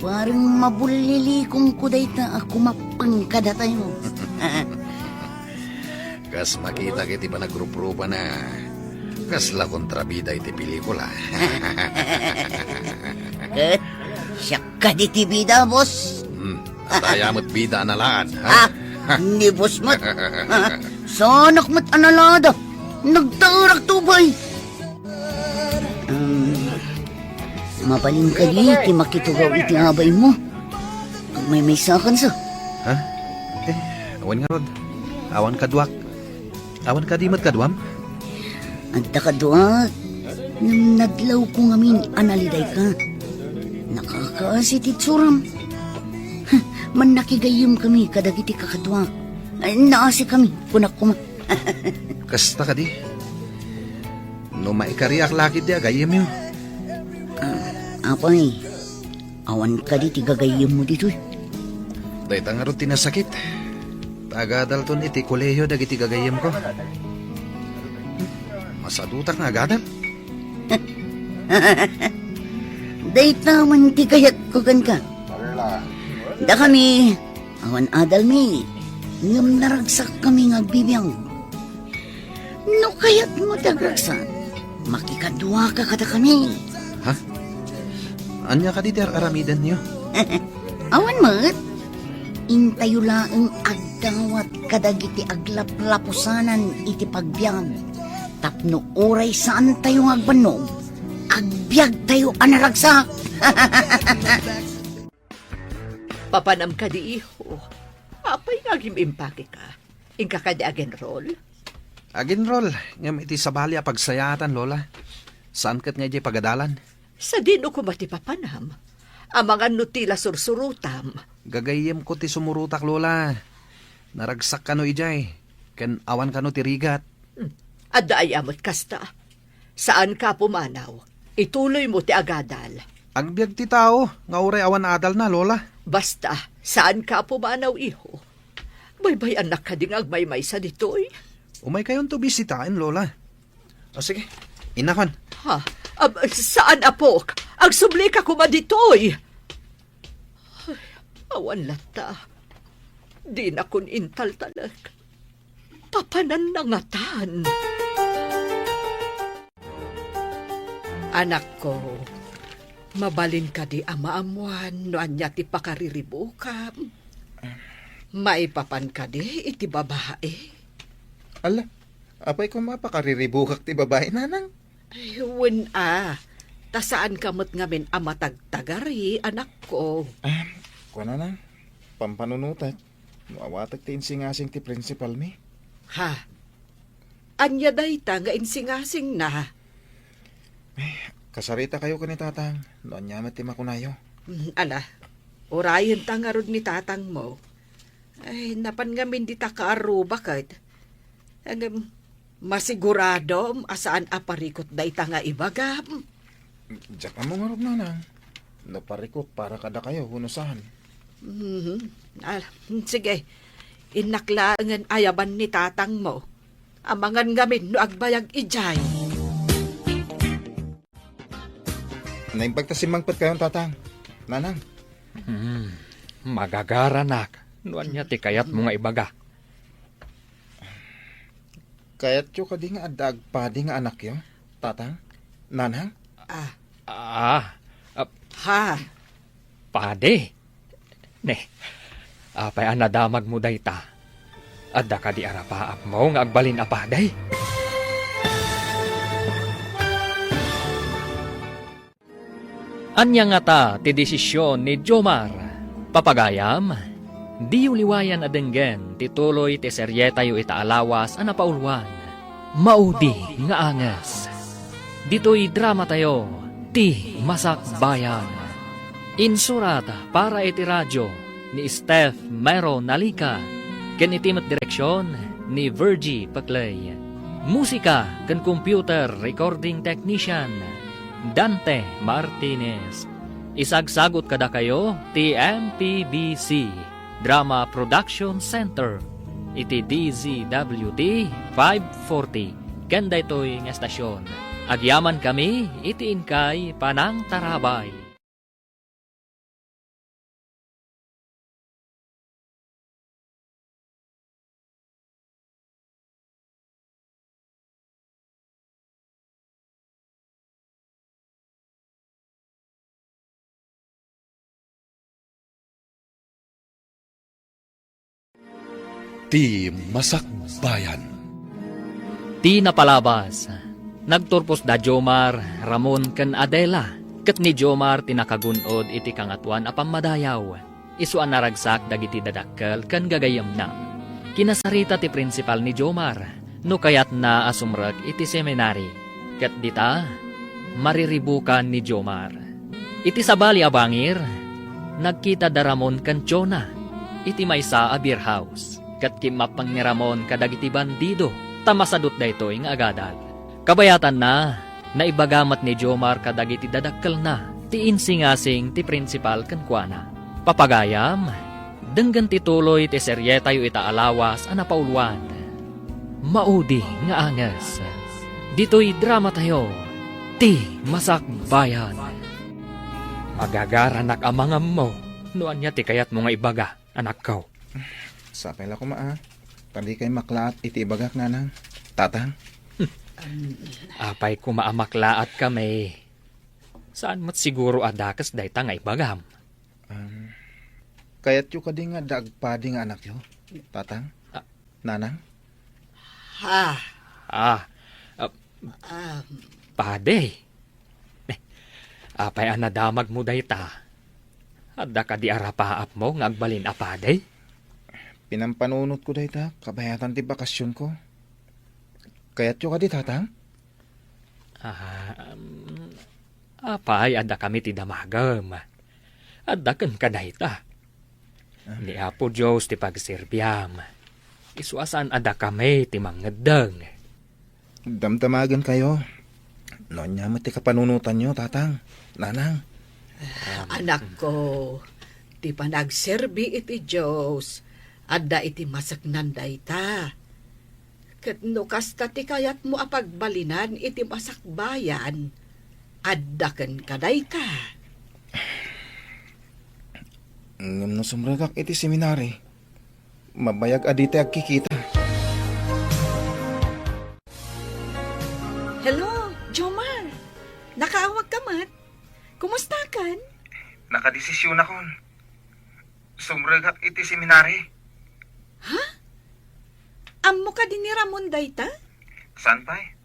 Bareng mabullilikonko dayta a kumappeng kadatayo. Kas makitak iti panagruprupana, kasla kontrabida iti pelikula. Ket siak kadi ti bida, boss. Hmm, adda aya met bida a nalaad, ha? Ah, ni boss met. Ah, saanak met a nalaada. Nagtaerak to pay. Um, mabalin kadi ti makitugaw iti abaymo? Agmaymaysakansa. Ha? Eh, awan ngarud. Awan kaduak. Awan kadi met kaduam? Adda kaduak. Ngem nadlawko ngamin a nalidayka. Nakakaasi ti itsuram. Mannakigayyemkami kadagiti kakaduak. Ay, naasikami, kunak koma. Kasta kadi? No maikariak la ketdi a gayyemyo. Ah, apay, awan kadi ti gagayyemmo ditoy? Dayta ngarud ti nasakit. Ta agadalton iti kolehio dagiti gagayyemko. Masadutak nga agadal. Dayta man ti kayatko kenka. Dakami, awan adalmi, ngem naragsakkami nga agbibiag. No kayatmo ti agragsak, makikaduaka kadakami. Ha? Ania kadi ti ar-aramidenyo? Awan met. Intayo laeng agdawat kadagiti aglaplapusanan iti pagbiag. Tapno uray saantayo nga agbannog, agbiagtayo a naragsak. Papanam kadi, iho? Apay nga agim-impake ka? Inka kadi agenrol? Agenrol, ngem iti sabali a pagsayaatan, Lola. Saan ket nga idiay pagadalan? Sadino koma ti papanam? Amangan no ti la sursurotam. Gagayyemko ti sumurotak, Lola. Naragsak kano idiay, ken awan kano ti rigat. Hmm. Adda aya met kasta? Saanka a pumanaw. Ituloymo ti agadal. Agbiag ti tao nga uray awan adalna, Lola. Basta, saanka a pumanaw, iho. Baybay-annak kadi nga agmaymaysa ditoy? Umaykayonto bisitaen, Lola. O sige, innakon. Ha? Ab, saan, apok. Agsublika koma ditoy. Ay, awan latta. Dinakon intaltalek. Papananna ngatan. Anakko, mabalin kadi a maammuan no ania ti pakariribukam? Maipapan kadi iti babai? Ala, apay koma pakariribukak ti babai, nanang? Ay, wen a, ta saanka met ngamin a matagtagari, anakko. Ah, kuana na, pampanunotek, no awatek ti insingasing ti principal mi. Ha? Ania dayta nga insingasingna? Eh, kasaritakayo ken ni Tatang, no ania met ti makunayo. Mm, ala, urayenta ngarud ni Tatangmo. Ay, napan ngamin dita kaarruba ket. Ngem, masiguradom a saan a parikut dayta nga ibagam. Diak ammo ngarud, nanang, no parikut para kadakayo wenno saan. Mhm. Ah, sige. Innak laengen ayaban ni tatangmo. Amangan ngamin no agbayag idiay. Naimbag ta simmangpetkayon, Tatang. Nanang. Hmm, magagaranak no ania ti kayatmo nga ibaga. Kayatyo kadi nga adda agpadi nga anakyo, Tatang? Nanang? Ah. Ah, ah, Ha? Padi? Ne, apay a nadamagmo dayta? Adda kadi arapaapmo nga agbalin a padi? Ania ngata ti desisyon ni Jomar? Papagayam, diyo liwayan a denggen ti tuloy ti serietayo ita a lawas a napauluan, Maudi nga Anges. Ditoy dramatayo, Ti Masakbayan. Insurat para iti radio ni Steph Mero Nalica, ken iti met direksion ni Virgie Paclay. Musika ken computer recording technician, Dante Martinez. Isagsagut kadakayo ti M P B C Drama Production Center iti D Z W T five forty ken daytoy nga estasion. Agyamankami iti inkay panangtarabay. Ti Masakbayan. Ti napalabas, nagturpos da Jomar, Ramon, ken Adela, ket ni Jomar ti nakagun-od iti Kangatoan a Pammadayaw. Isu a naragsak dagiti dadakkel ken gagayyemna. Kinasarita ti prinsipal ni Jomar no kayatna a sumrek iti seminari, ket dita, mariribukan ni Jomar. Iti sabali a bangir, nagkita da Ramon ken Jonah iti maysa a beer house, ket kimmappeng ni Ramon kadagiti bandido ta masadut daytoy nga agadal. Kabayatanna, naibaga met ni Jomar kadagiti dadakkelna ti insingasing ti prinsipal kenkuana. Papagayam, denggen ti tuloy ti serietayo ita a lawas a napauluan. Maudi nga anges. Ditoy dramatayo, Ti Masakbayan. Agagaranak a mangammo no ania ti kayatmo nga ibaga, anakko. Sapay la koma a ta dikay maklaat iti ibagak, nanang, tatang. Apay koma a maklaatkami? Saan met siguro a dakes dayta nga ibagam. Um, kayatyo kadi nga adda agpadi nga anakyo, tatang? Ah. Nanang? Ha? Ah, ah, Ah, padi. Eh, apay a nadamagmo dayta? Adda kadi a rapaapmo nga agbalin a padi? Pinampanunotko dayta, kabayatan ti bakasionko. Kayatyo kadi, tatang? Ah, um, apay, adda kami ti damagem. Adda kenka dayta. Ah. Ni Apo Dios ti pagserbiam. Isu a saan a dakami ti mangngeddeng. Damdamagenkayo. No ania met ti kapanunotanyo, tatang, nanang? Anakko, ti panagserbi iti Dios, adda iti maseknan dayta. Ket no kasta ti kayatmo a pagbalinan iti masakbayan, adda kenka dayta. Ngem no sumrekak iti seminari, mabayag a ditay agkikita. Hello, Jomar! Nakaawag ka met? Kumusta kan? Nakadesisyonakon. Sumrekak iti seminari. Ha? Ammo kadi ni Ramon dayta? Saan pay?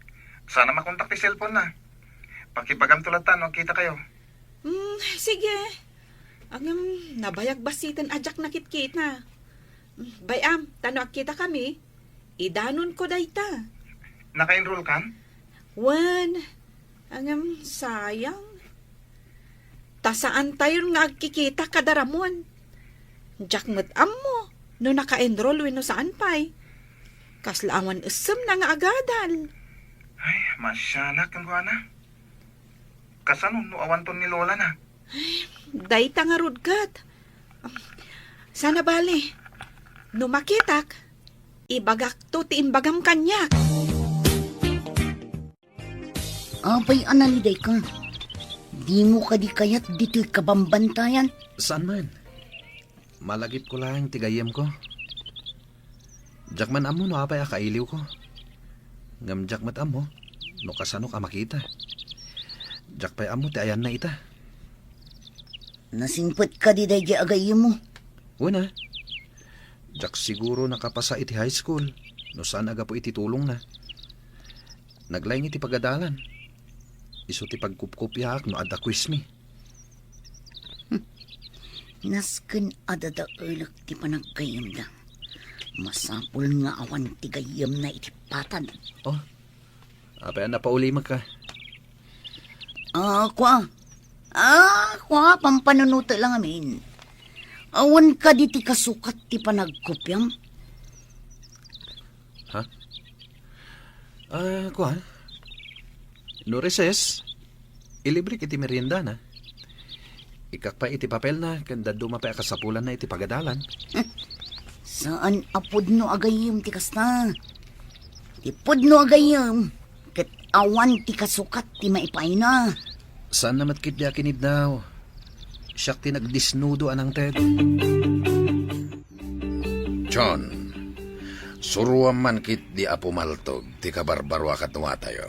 Saan a makontak ti cellphone na. Pakibagamto latta no agkitakayo. Hmm, sige. Agam, nabayag bassiten a diak nakitkita. Hmm, bay-am, ta no agkitakami, idanonko dayta. Naka-enroll kan? Wen, agam, sayang. Ta saantayon nga agkikita kada Ramon. Diak met ammo no naka-enroll wenno saan pay. Kasla awan essem na nga agadal. Ay, masianak kenkuana. Kasano no awanton ni Lola na? Ay, dayta ngarud ket. Sana bali, no makitak, ibagakto ti imbagam kaniak. Apay a nalidayka? Dimo kadi kayat ditoy kabambantayan? Saan man. Malagipko laeng ti gayyemko. Diak man ammo no apay a kailiwko. Ngem diak met ammo no kasanok a makita. Diak pay ammo ti ayanna ita. Nasingpet kadi daydiay a gayyemmo? Wen a. Diak siguro nakapasa iti high school no saan a gapu iti tulongna. Naglaing iti pagadalan. Isu ti pagkupkopiaak no adda quizmi. Nasken a dadaelek ti panaggayyemda. Masapul nga awan ti gayyemna iti patad. Oh, apay a napaulimek ka? Ah, kua. Ah, kua, pampanunotek lang amin. Awan kadi ti kasukat ti panagkopiam? Ha? Ah, kua. No recess, ilibrek iti meriendana. Ikkak pay iti papelna, ken dadduma pay a kasapulanna iti pagadalan. Saan a pudno a gayyem ti kasta. Ti pudno a gayyem, ket awan ti kasukat ti maipaayna. Saanna met ketdi a kinidnaw. Siak ti nagdisnudo a nangted. John, suroam man ketdi Apo Maltog ti kabarbaro a kaduatayo.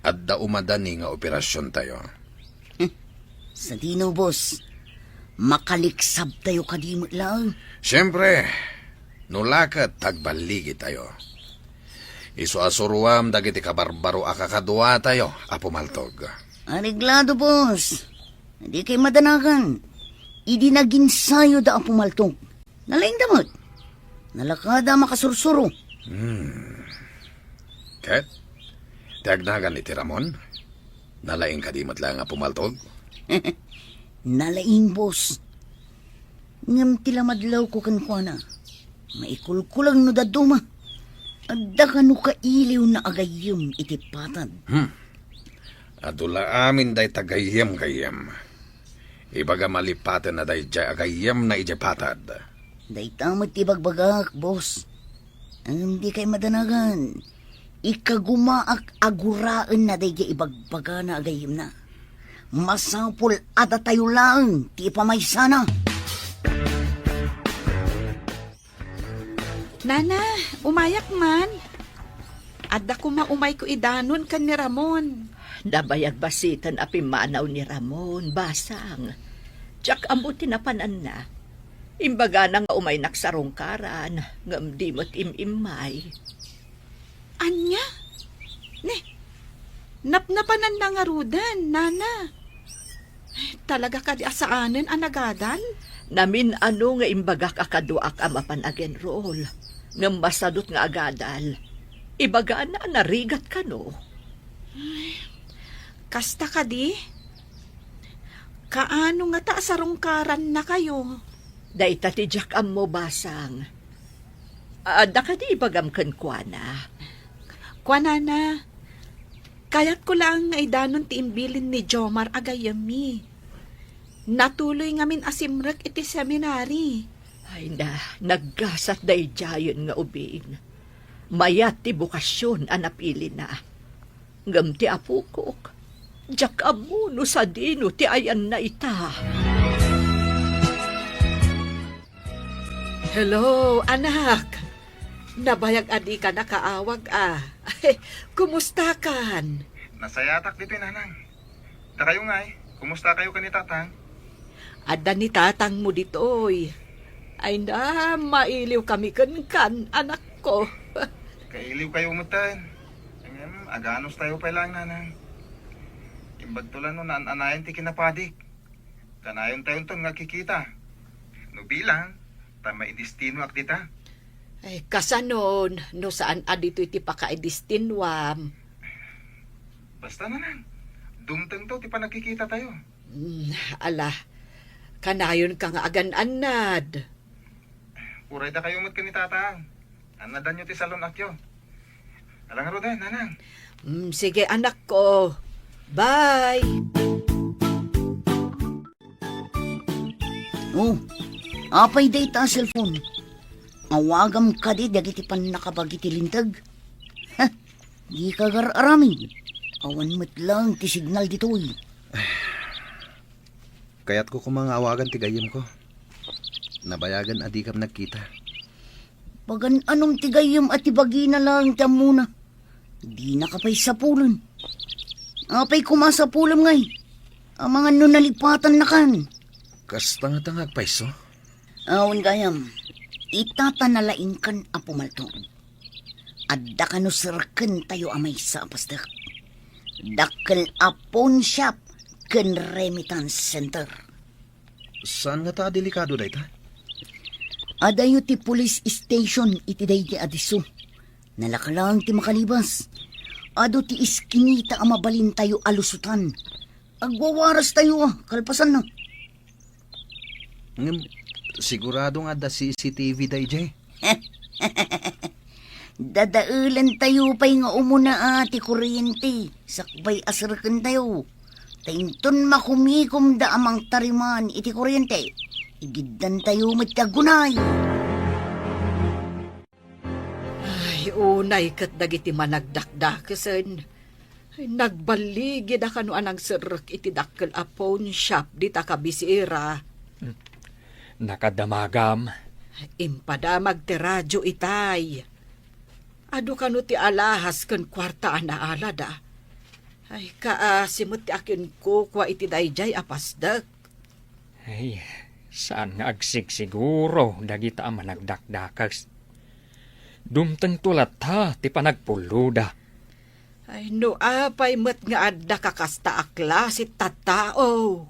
Adda umadani nga operasiontayo. Sadino, boss? Makaliksabtayo kadi met laeng? Siempre, no la ket agballigitayo. Isu a suroam dagiti kabarbaro a kakaduatayo, Apo Maltog. Areglado, boss. Dikay madanagan. Idi naginsayo da Apo Maltog, nalaingda met. Nalakada a makasursuro. Hmm. Ket? Ti agnagan iti Ramon? Nalaing kadi met laeng Apo Maltog? Nalaing, boss. Ngem ti lamadlawko kenkuana, maikulkulang no dadduma. Adda kano kailiwna a gayyem iti patad. Hmm. Adu la amin dayta gayyem-gayyem. Ibagam a lipatenna daydiay a gayyemna idiay patad. Dayta met ti ibagbagak, boss. Ngem dikay madanagan. Ikagumaak a guraenna daydiay ibagbagana a gayyemna. Masapul a datayo laeng ti ipamaysana. Nana, umayak man. Adda koma umayko idanon ken ni Ramon. Nabayag basiten a pimmanaw ni Ramon, basang. Diak ammo ti napananna. Imbagana nga umaynak sarungkaran, ngem di met im-immay. Ania? Ne, napnapananna ngaruden, nana. Talaga kadi a saanen a nagadal? Namin-ano nga imbagak a kaduaak a mapan agenrol, ngem masadut nga agadal. Ibagana a narigat kano. Kasta kadi? Kaano ngata a sarungkarannakayo? Dayta ti diak ammo, basang. Adda kadi ibagam kenkuana? Kuanana, kayatko laeng nga idanon ti imbilin ni Jomar a gayyemmi. Natuloy ngamin a simrek iti seminary. Ay na, naggasat daydiayen nga ubing. Mayat ti bokasion a napilina. Ngem ti apokok, diak ammo no sadino ti ayanna ita. Hello, anak. Nabayag a dika nakaawag, a. Kumustakan? Nasayatak ditoy, nanang. Dakayo ngay, kumustakayo ken ni tatang? Adda ni tatangmo ditoy. Ay na, mailiwkami kenkan, anakko. Kailiwkayo metten. Ngem, aganustayo pay laeng, nanang. Imbagto la no naan-anayon ti kinapadik. Kanayontayon ton nga agkikita. No bilang, ta maidestinoak dita. Ay, kasano no saan a ditoy ti pakaidestinuam? Basta, nanang, dumtengto ti panagkikitatayo. Mm, ala, kanayonka nga agan-annad. Uray dakayo met ken ni tatang. Annadanyo ti salun-atyo. Ala ngaruden, nanang. Mm, sige, anakko. Bye! Oh, apay dayta a cellphone? Awagam kadi dagiti pannakabagi ti linteg. Ha, dika agar-aramid. Awan met laeng ti signal ditoy. Kayatko koma nga awagan ti gayyemko. Nabayagen a dikam nagkita. Pagan-anom ti gayyem a ti bagina laeng ti ammona? Dinaka pay sapulen. Apay koma a sapulem ngay? Amangan no nalipatannakan. Kasta ngata nga agpayso? Awan gayam. Ita ta nalaingkan a pumaltog. Adda kano serkentayo a maysa a pastek. Dakkel a pawn shop ken remittance center. Saan ngata a delikado dayta? Adayo ti police station iti daydi a disso. Nalaka laeng ti makalibas. Adu ti iskinita a mabalintayo a lusutan. Agwawarastayo, a, kalpasanna. Ngem, sigurado nga adda C C T V daydiay. Dadaelentayo pay nga umuna a ti kuryente, sakbay a serrekentayo. Ta inton makumikomda a mangtariman iti kuryente, igiddantayo met ti aggunay. Ay, unay ket dagiti managdakdakesen. Ay, nagballigida kano a nangserrek iti dakkel a pawn shop dita kabisera. Nakadamagam. Impadamag ti radio itay. Adu kano ti alahas ken kuarta a naalada. Ay, kaasi met ti akinkukua iti daydiay a pasdek. Ay, saan nga agsigsiguro dagita a managdakdakes. Dumtengto latta ti panagpulloda. Ay, no apay met nga adda kakasta a klase tattao.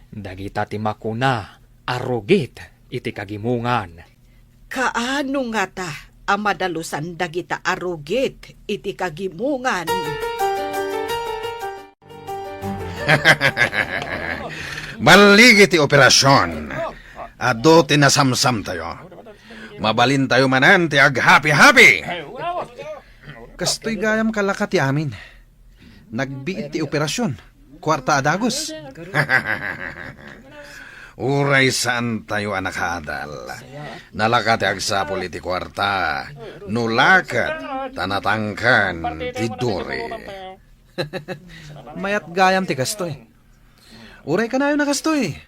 Dagita ti makuna a rugit iti kagimongan. Kaano ngata a madalusan dagita a rugit iti kagimongan? Balligi ti operasion. Adu ti nasamsamtayo. Mabalintayo manen ti aghapi-hapi. Kastoy gayam kalaka ti amin. Nagbiit ti operasion. Kuarta a dagus. Uray saantayo a nakaadal. Nalaka ti agsapul iti kuarta. No la ket ta natangken ti duri. Mayat gayam ti kastoy. Uray kanayon a kastoy.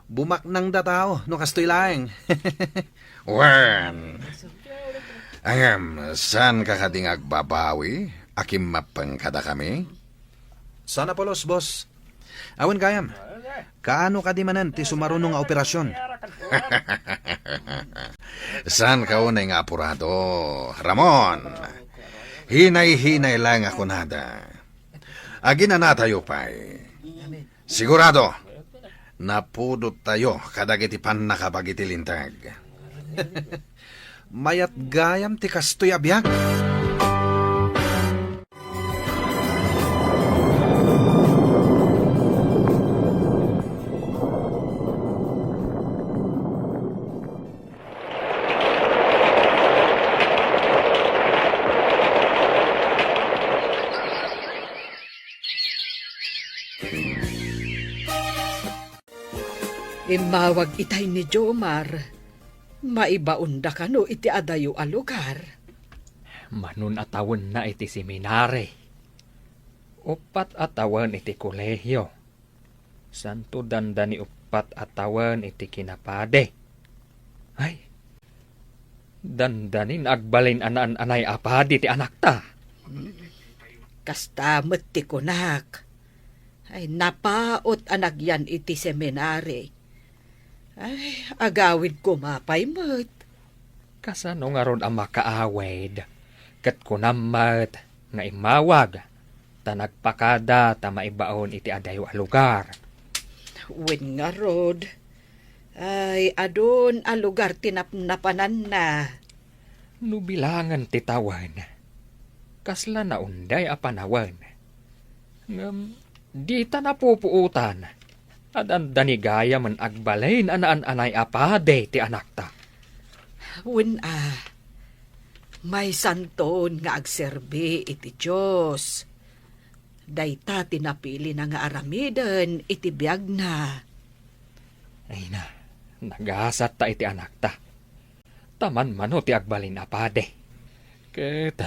Bumaknangda tao no kastoy laeng. Wen. Ngem, saanka kadi nga agbabawi a kimmappeng kadakami? Saan a pulos, boss. Awan gayam. Kaano kadi manen ti sumaruno nga operasion? Saanka unay nga apurado, Ramon. Hinay-hinay laeng a kunada. Aginanatayo pay. Sigurado, napudottayo kadagiti pannakabag iti linteg. Mayat gayam ti kastoy a biag. Immawag itay ni Jomar. Maibaonda kano iti adayo a lugar. Manon a tawenna iti seminari. Uppat a tawen iti kolehio. Santo dandani uppat a tawen iti kinapadi. Ay, dandanin agbalin a naan-anay a padi ti anakta. Kasta met ti kunak. Ay, napaut a nagyan iti seminari. Ay, agawid koma pay met. Kasano ngarud a makaawid? Ket kunam met nga immawag, ta nagpakada ta maibaon iti adayo a lugar. Wen ngarud, ay, adun a lugar ti napnapananna. No bilangen ti tawen, kasla naunday a panawen. Ngem dita napupuotan. Adda ni gayam agbalin a naan-anay a padi ti anakta. Wen a, maysanton nga agserbi iti Dios. Dayta ti napilina nga aramiden iti biagna. Ay na, nagasatta iti anakta. Ta manmano ti agbalin a padi. Ket,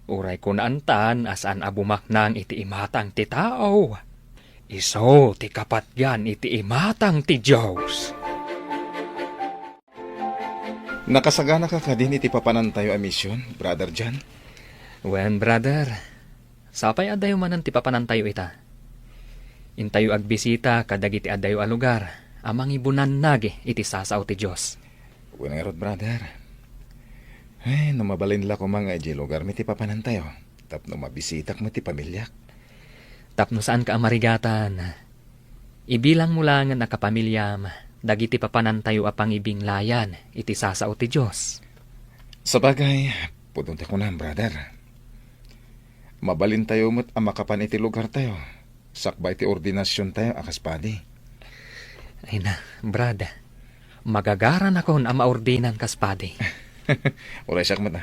uray kunaantan a saan a bumaknang iti imatang ti tao, isu ti kapatgan iti imatang ti Dios. Nakasaganaka kadin iti papanantayo a mision, Brother John? Wen, brother. Sapay adayo manen ti papanantayo ita. Intayo agbisita kadagiti adayo a lugar a mangibunannag iti sasao ti Dios. Wen ngarud, brother. Ay, no mabalin la koma nga idiay lugarmi ti papanantayo, tapno mabisitak met ti pamiliak. Tapno saanka a marigatan, ibilangmo laengen a kapamiliam dagiti papanantayo a pangibinglayan iti sasao ti Dios. Sabagay, pudno ti kunam, brother. Mabalintayo met a makapan iti lugartayo, sakbay ti ordinasiontayo a kas padi. Ay na, Brad, magagaranakon a maordinan kas padi. Uray siak met, a.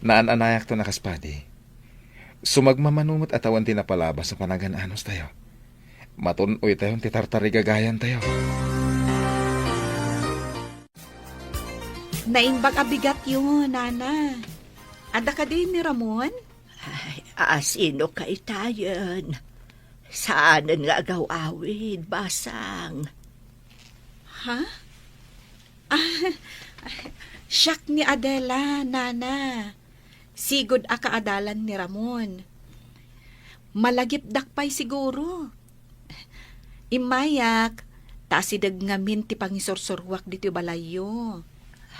Naan-anayakton a kas padi. Sumagmamano met a tawen ti napalabas a panagan-anostayo. Matun-oytayon ti tartarigagayantayo. Naimbag a bigatyo, Nana. Adda kadi ni Ramon? Ay, a, sino kaytayen? Saanen nga agaw-awid, basang. Ha? Ah, siak ni Adela, Nana. Sigud a kaadalan ni Ramon. Malagipdak pay siguro. Immayak, ta asideg ngamin ti pangisursuruak ditoy balayyo.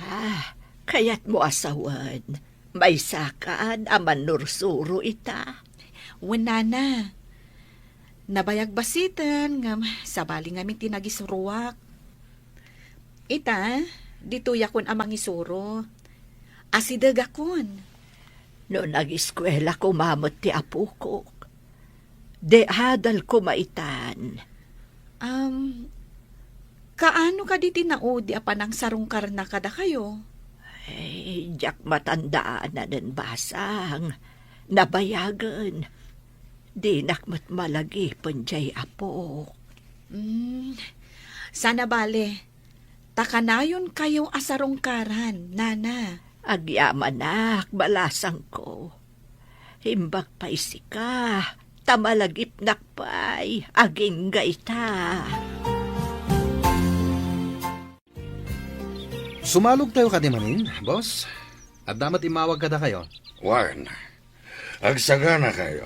Ah, kayatmo a sawen, maysakan a mannursuro ita? Wen, Nana. Nabayag bassiten, ngem sabali ngamin ti nagisuruak. Ita, ditoyakon a mangisuro. Asidegakon. No nagiskuela koma met ti apokok, di adal koma itan. Am, kaano kadi ti naudi a panangsarungkarna kadakayo? Ay, diak matandaanen, basang. Nabayagen. Dinak met malagipen diay apok. Mm, sana bale, ta kanayonkayo a sarungkaran, Nana. Agyamanak, balasangko. Imbag pay sika, ta malagipnak pay, agingga ita. Sumalogtayo kadi manen, boss? Adda met immawag kadakayo? Wen, agsaganakayo.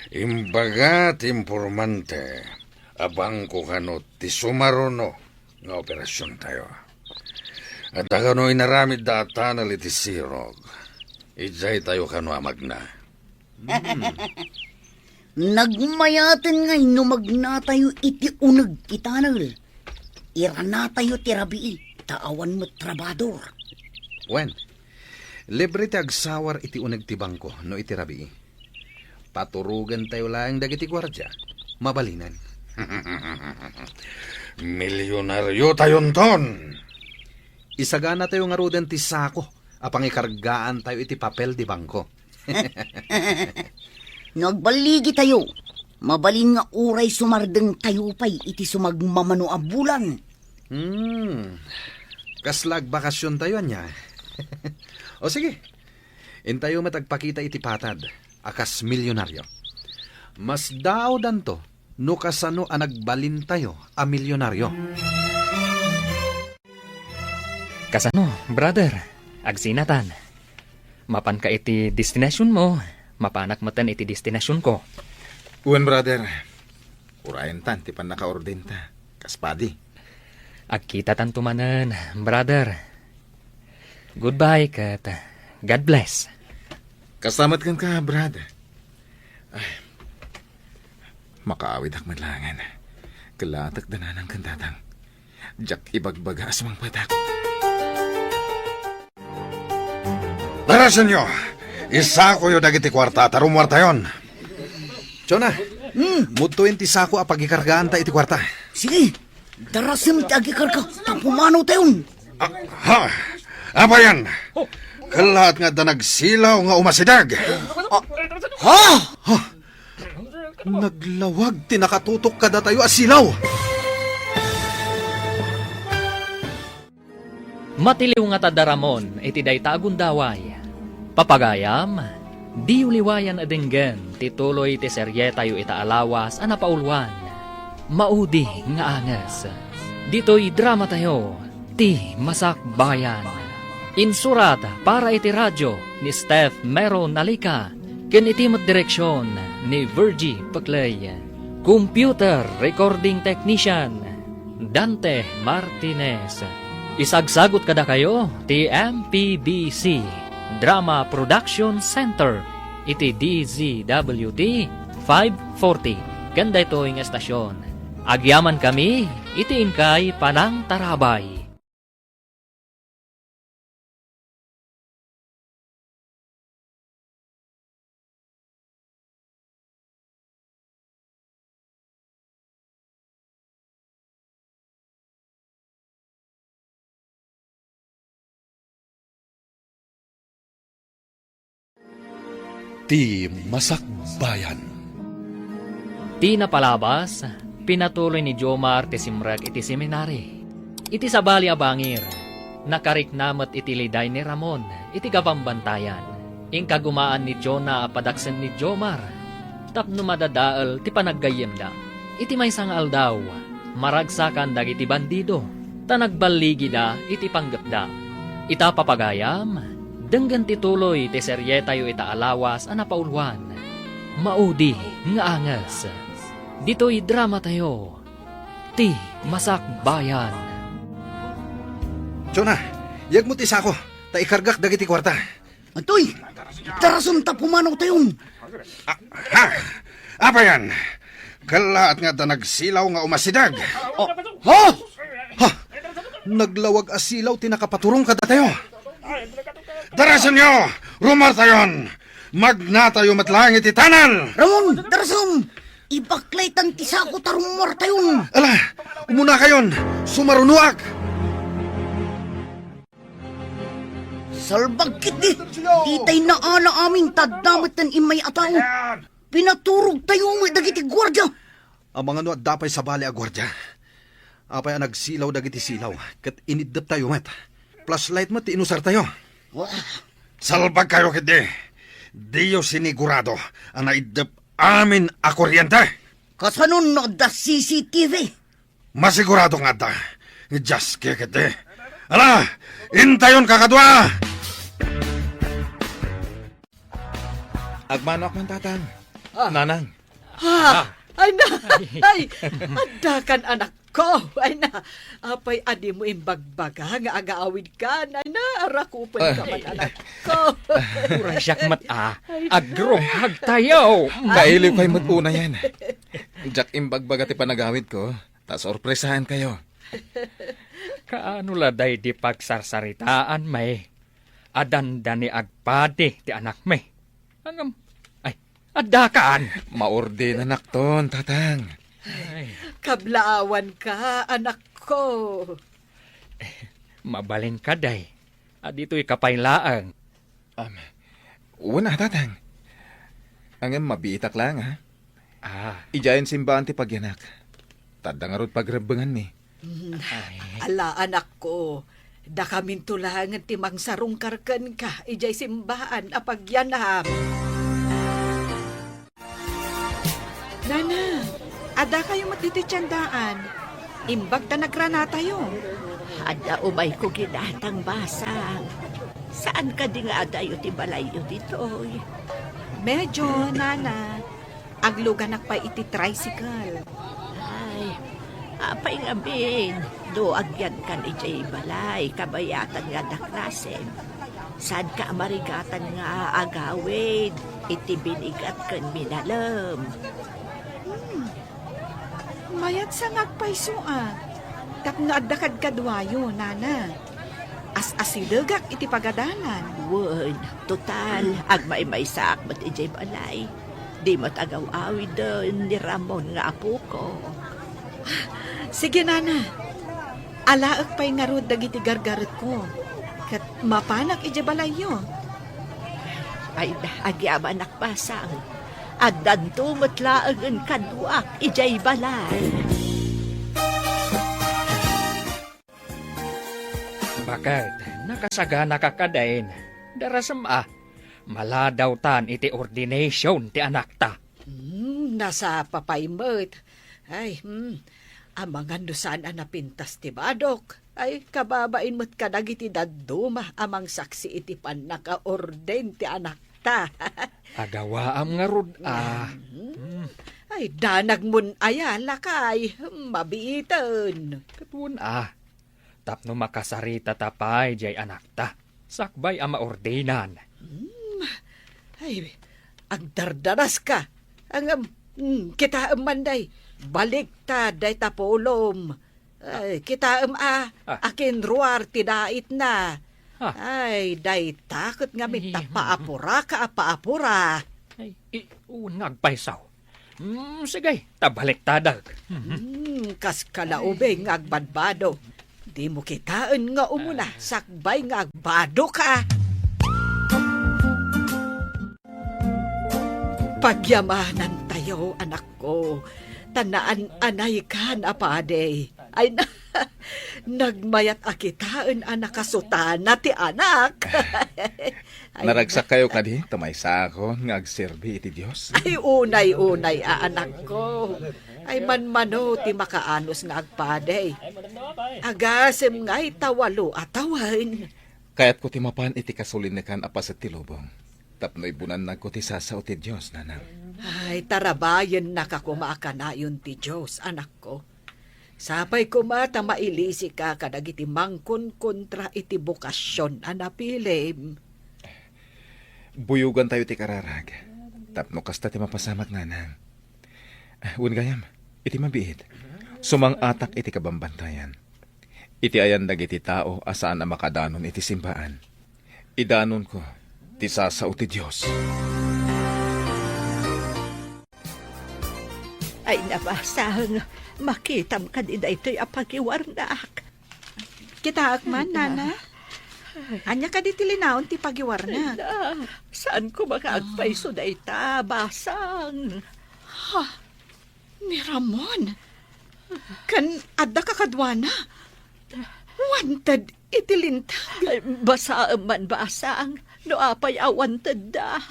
Imbaga ti impormante a bangko kano ti sumaruno nga operasiontayo. Adda kano inaramidda a tunnel iti sirog. Idiaytayo kano a magna. Hmm. Nagmayaten ngay no magnatayo iti uneg ti tunnel. Iranatayo ti rabii, ta awan met trabador. Wen, libre ti agsawar iti uneg ti bangko no iti rabii. Paturogentayo laeng dagiti guardia. Mabalinen. Milionariotayonton! Isaganatayo ngaruden ti sako a pangikargaantayo iti papel di bangko. No agballigitayo, mabalin nga uray sumardengtayo pay iti sumagmamano a bulan. Hmm. Kasla agbakasiontayo, ania? O sige, intayo met agpakita iti patad a kas milionario. Masdaawdanto no kasano a nagbalintayo a milionario. Kasano, brother? Agsinatan. Mapanka iti destinasionmo, mapanak metten iti destinasionko. Wen, brother. Urayentan ti pannakaordenta, kas padi. Agkitatanto manen, brother. Goodbye ket God bless. Kasta met kenka, brad. Ay, makaawidak met laengen. Kellatek da nanang ken tatang. Diak ibagbaga a sumangpetak. Darasenyo! Isakoyo dagiti kuarta ta rummuartayon. Chona, hmm, mudtoyen ti sako a pagikargaanta iti kuarta. Sige, darasem ti agikarga, ta pumanotayon. Ah, ha? Apayan? Kellaat nga adda nagsilaw nga umasideg. Ah, ha? Ha? Naglawag ti nakatutok kadatayo a silaw. Matiliw nga tadda Ramon iti dayta a gundaway. Papagayam, diyo liwayan a denggen ti tuloy ti serietayo ita a lawas a napauluan, Maudi nga Anges. Ditoy dramatayo, Ti Masakbayan. Insurat para iti radio ni Steph Mero Nalica ken iti met direksion ni Virgie Peclay. Computer recording technician, Dante Martinez. Isagsagut kadakayo ti M P B C Drama Production Center iti D Z W T five forty ken daytoy nga estasion. Agyamankami iti inkay panangtarabay. Ti Masakbayan. Ti napalabas, pinatuloy ni Jomar ti simrek iti seminari. Iti sabali a bangir, nakarikna met iti liday ni Ramon iti kabambantayan. Inkagumaan ni Jonah a padaksen ni Jomar tapno madadael ti panaggayyemda. Iti maysa nga aldaw, maragsakan dagiti bandido, ta nagballigida iti panggepda. Ita, papagayam, denggen ti tuloy ti serietayo ita a lawas a napauluan, Maudi nga Anges. Ditoy dramatayo, Ti Masakbayan. Jonah, yegmo ti sako, ta ikargak dagiti kuarta. Atoy, darasem ta pumanawtayon. Ah, ha? Apayan? Kallaat nga adda nagsilaw nga umasideg. Oh, ha? Ha? Naglawag a silaw ti nakapaturong kadatayo. Darasenyo! Rumartayon! Magnatayo met laeng iti tunnel! Ramon, darasem! Ibaklaytan ti sako ta rummuartayon. Ala, umunakayon! Sumarunoak! Salbag ketdi! Itay naala amin ta adda metten immay a tao. Pinaturogtayo met dagiti guardia. Amangan no adda pay sabali a guardia. Apay a nagsilaw dagiti silaw, ket iniddeptayo met. Flashlight met ti inusartayo. Wah! Salbagkayo ketdi. Diyo sinigurado a naiddep amin a kuryente. Kasano no adda C C T V? Masigurado nga adda. Dios ketdi. Ala, intayon kakadua! Agmanoak man, Tatang. Ah. Nanang. Ah, ay na, ay, adda kan, anak ko. Ay na, apay a dimo imbagbaga nga agaawid kan? Ay na, arakupen ka man, anak ko. Uray siak met a, ay na, agrunghagtayo. Kailiw kay met unayen. Diak imbagbaga ti panagawid ko, ta sorpresaen kayo. Kaano la daydi pagsarsaritaan, may? A dandani agpadi ti anakmi. Ngem, ay, adda kan? Maordinanakton, Tatang. Ay. Kablaawan ka, anak ko. Mabalin ka, day. A ditoy ka pay laeng. Um, wen a, Tatang. Ngem mabiitak laeng, ha? Ah. Idiayen simbaan ti pagyanak. Ta adda ngarud pagrebbenganmi. Mm. Ay. Ala, anak ko, dakaminto laengen ti mangsarungkar kenka idiay simbaan a pagyanak. Nana, adda kayo met ditoy tiendaan. Imbag ta nagranatayo. Adda umayko ginatang basang. Saan kadi nga adayo ti balayyo ditoy? Medyo, Nana. Agluganak pay iti tricycle. Ay, apay ngamin, no agyankan idiay balay, kabayatan nga adda klasem. Saanka a marigatan nga agawid iti binigat ken minalem. Hmm. Mayat sa nga agpayso a, tapno adda kadkaduayo, Nana. As-asidegak iti pagadalan. Wen, total, agmaymaysaak met idiay balay. Di met agaw-awiden ni Ramon nga apoko. Sige, Nana. Alaek pay ngarud dagiti gargaretko. Ket mapanak idiay balayyo. Ay, agyamanak basang. Addanto met laengen kaduak idiay balay. Baket, nakasaganaka kadin. Darasem a, maladawtan iti ordination ti anakta. Hmm, nasapa pay met. Ay, hmm, amangan no saan a napintas ti badok. Ay, kababain met kadagiti dadduma a mangsaksi iti pannakaorden ti anakta. Agawaam ngarud a. Hmm. Hmm. Ay, danagmon aya, lakay. Hmm, mabiiten. Ket wen a. Tapno makasaritata pay diay anakta, sakbay a maordinan. Hmm. Ay, agdardaraska. Ngem, hmm, kitaem man, day. Baliktad dayta pulom. Ay, kitaem a, ah, akinruar ti daitna. Ah. Ay, dayta ket ngamin ta paapuraka a paapura. Ay, i-, wen nga agpayso. Hmm, sige, ta baliktadek. Hmm, kas kalaubing nga agbadbado. Dimo kitaen nga umuna, ah, sakbay nga agbadoka. Pagyamanantayo, anakko, ta naan-anaykan a padi. Ay na, nagmayat a kitaen a nakasutana ti anak. Ay, naragsak kayo kadi, ta maysakon nga agserbi iti Dios. Ay, unay-unay a anakko. Ay, manmano ti makaanus nga agpadi. Agasem ngay ta walo a tawen. Kayatko ti mapan iti kasulinekan a paset ti lubong. Tapno ibunannagko ti sasao ti Dios, nanang. Ay, tarabayennaka koma a kanayon ti Dios, anakko. Sapay koma ta mailisika kadagiti mangkonkontra iti bokasyon a napilim. Buyogantayo ti kararag. Tapno kasta ti mapasamak, nanang. Wen gayam, iti mabiit, sumang-atak iti kabambantayan. Iti ayan dagiti tao a saan a makadanon iti simbaan. Idanonko ti sasao ti Dios. Ay, nabasang, makitam kadi daytoy a pagiwarnak. Kitaak man, Nana. Ania kadi ti linaon ti pagiwarnak? Ay, na, saan ko nga agpayso dayta, basang? Ha? Ni Ramon? Ken adda kakaduana? Wanted iti linteg? Ay, basaem man, basang. No apay a wantedda?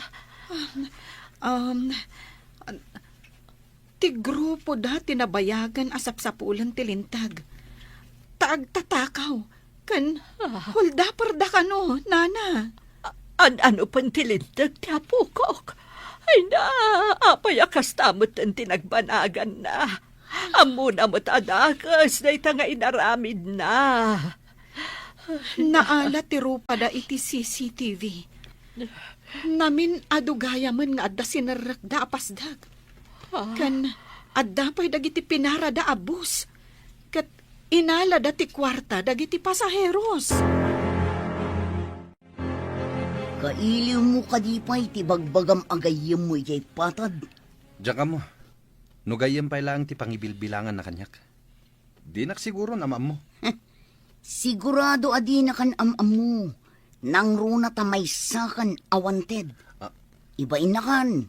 Um, um, ti grupoda ti nabayagen a sapsapulen ti linteg. Ta agtatakaw, ken huldaperda kano, Nana. A-, an-, ano pay ti linteg ti apokok? Ay na, apay a kasta met ti nagbanaganna? Ammona met a dakes dayta nga inaramidna. Naala ti rupada iti C C T V. Namin-adu gayamen nga adda sinerrekda a pasdek. Ah. Ken adda pay dagiti pinarada a bus. Ket inalada ti kuarta dagiti pasaheros. Kailiwmo kadi pay ti bagbagam a gayyemmo idiay patad? Diak ammo. No gayyem pay laeng ti pangibilbilanganna kaniak. Dinak siguro am-ammo. Sigurado a dinakan am-ammo. Nangruna ta maysakan a wanted. Ah. Ibainnakan.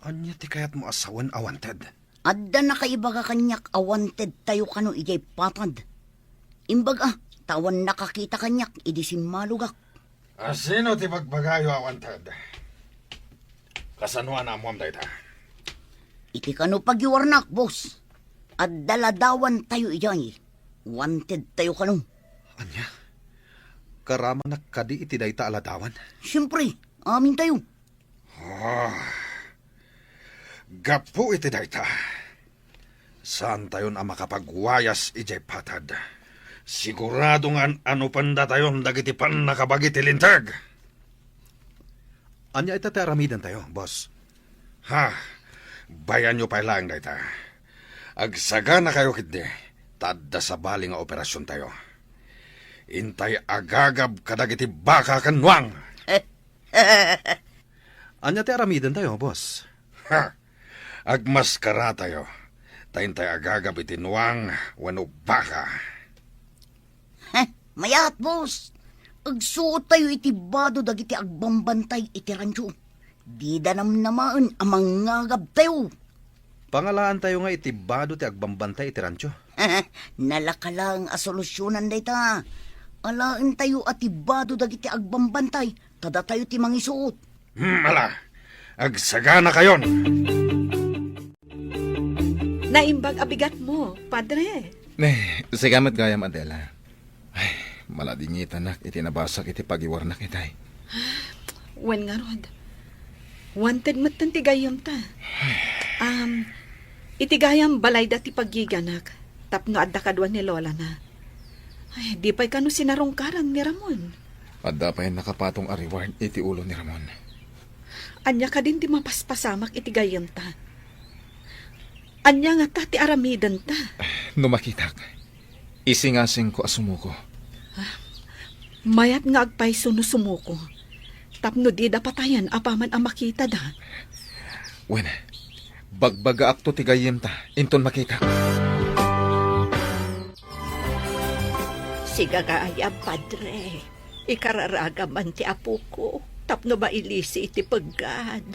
Ania ti kayatmo a sawen a wanted? Adda nakaibaga kaniak a wanted tayo kano idiay patad. Imbag a, ta awan nakakita kaniak idi simmalogak. A sino ti bagbagayo a wanted? Kasano a naammoam dayta? Iti kano pagiwarnak, boss. Adda ladawan tayo idiay. Wanted tayo kano. Ania? Karamanak kadi iti dayta a ladawan? Siempre, amin tayo. Ah, gapu iti dayta, saantayon a makapagwayas idiay patad. Sigurado nga an-anupendatayon dagiti pannakabagi ti linteg. Ania ita ti aramidentayo, boss? Ha, bayanyo pay laeng dayta. Agsaganakayo ketdi, ta adda sabali nga operasiontayo. Intay agagab kadagiti baka ken nuang. Ania ti aramidentayo, boss? Ha! Agmaskaratayo, ta intay agagab iti nuang wenno baka. Heh, mayat, boss! Agsuottayo iti bado dagiti agbambantay iti rancho. Dida namnamaen a mangngagabtayo. Pangalaantayo nga iti bado ti agbambantay iti rancho. Nalaka laeng a solusionan dayta. Alaentayo a ti bado dagiti agbambantay, ta datayo ti mangisuot. Hmm, ala, agsaganakayon. Naimbag a bigatmo, Padre. Ne, sika met gayam, Adela. Ay, maladingitanak iti nabasak iti pagiwarnak itay. Wen ngarud, wanted metten ti gayyemta. Um, iti gayam balayda ti paggiganak tapno adda kadua ni lolana. Ay, di pay kano sinarungkaran ni Ramon. Adda pay nakapatong a reward iti ulo ni Ramon. Ania kadin ti mapaspasamak iti gayyemta? Ania ngata ti aramidenta? No makitak, isingasingko a sumuko. Ah, mayat nga agpayso no sumuko. Tapno dida patayen apaman a makitada. Wen, bagbagaakto ti gayyemta inton makitak. Sigagayam, Padre. Ikararagam man ti apoko tapno mailisi iti peggad.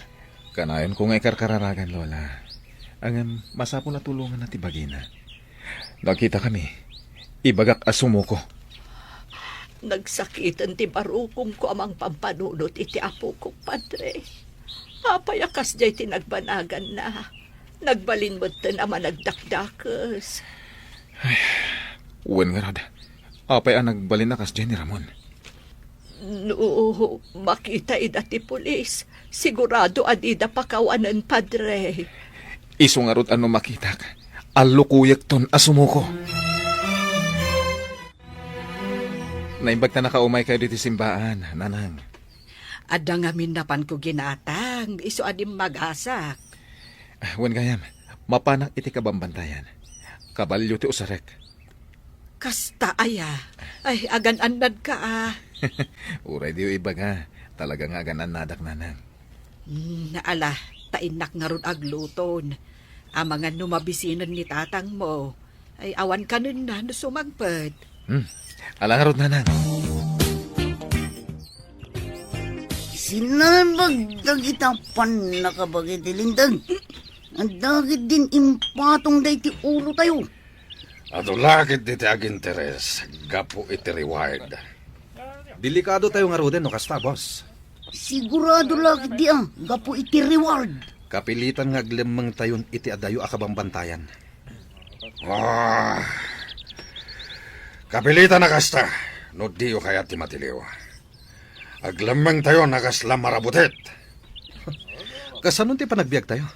Kanayonko nga ikarkararagan, Lola. Ngem masapul a tulonganna ti bagina. Nakitakami, ibagak a sumuko. Nagsakiten ti barukongko a mangpampanunot iti apokok, Padre. Apay a kasdiay ti nagbanaganna? Nagbalin metten a managdakdakes. Wen ngarud, apay a nagbalin a kasdiay ni Ramon? No makita ida ti pulis, sigurado a dida pakawanen, Padre. Isu ngarud a no makitak, allukuyekton a sumuko. Naimbag ta nakaumaykayo ditoy simbaan, Nanang. Adda ngamin napanko ginatang, isu a dimmagasak. Wen gayam, mapanak iti kabambantayan. Kabalio ti usarek. Kasta aya? Ay, agan-annadka a. Uray diyo ibaga, talaga nga agan-annadak, Nanang. Hmm, ala, ta innak ngarud agluton. Amangan no mabisinen ni tatangmo. Ay, awan kanenna no sumangpet. Hmm, ala ngarud, Nanang. Sinalbag dagita pannakabagi ti linteg. Dagiti impatong dagiti ulotayo. Adu la ketdi ti aginteres gapu iti reward. Delikadotayo ngaruden no kasta, boss. Sigurado la ketdi a gapu iti reward. Kapilitan nga aglemmengtayon iti adayo a kabambantayan. Ah, kapilitan a kasta no diyo kayat ti matiliw. Aglemmengtayon a kasla marabutit. Kasano ti panagbiagtayo?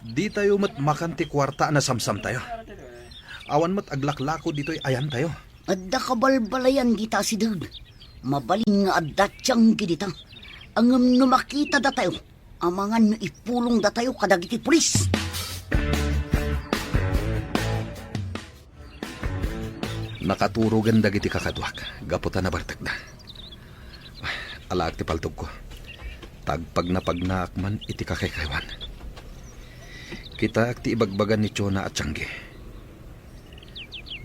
Ditayo met makan ti kuarta a nasamsamtayo. Awan met aglaklako ditoy ayantayo. Adda kabalbalayan dita asideg. Mabalin nga adda tianggi dita. Ngem no makitada tayo, amangan no ipulongda tayo kadagiti pulis. Nakaturogen dagiti kakaduak gapu ta nabartekda. Alaak ti paltogko. Tagpagnapagnaak man iti kakaykaywan. Kitaak ti ibagbaga ni Chona a tianggi.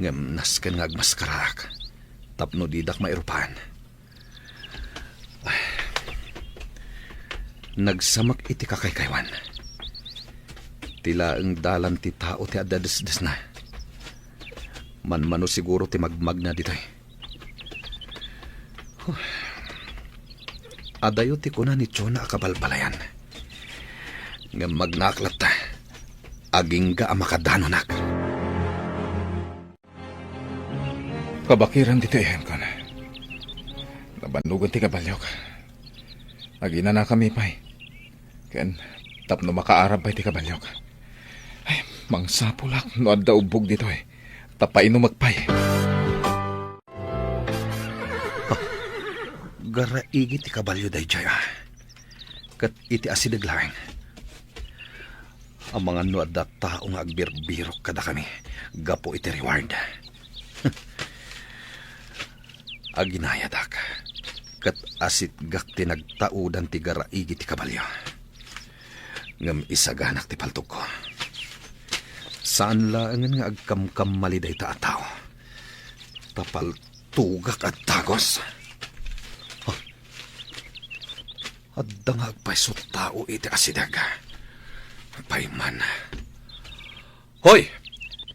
Ngem nasken nga agmaskaraak tapno didak mairupaan. Nagsamak iti kakaykaywan. Ti laeng dalan ti tao ti adda desdesna. Manmano siguro ti magmagna ditoy. Huh. Adayo ti kuna ni Chona a kabalbalayan. Ngem magnaak latta. Agingga a makadanonak. Kabakiran ditoy ayanko. Nabannogen ti kabaliok. Aginanakami pay. Ken tapno makaarab pay ti kabaliok. Ay, mangsapulak no adda ubbog ditoy. Ta painumek pay. Ah, garaigi ti kabalio daydiay, ah. Ket iti asideg laeng. Amangan no adda tao nga agbirbirok kadakami gapu iti reward. Aginayadak, ket asitgak ti nagtaudan ti garaigi ti kabalio. Ngem isaganak ti paltogko. Saan laengen nga agkamkammali dayta a tao. Ta paltogak a dagus. Ah, Adda nga agpayso tao iti asideg. Pay man. Hoy!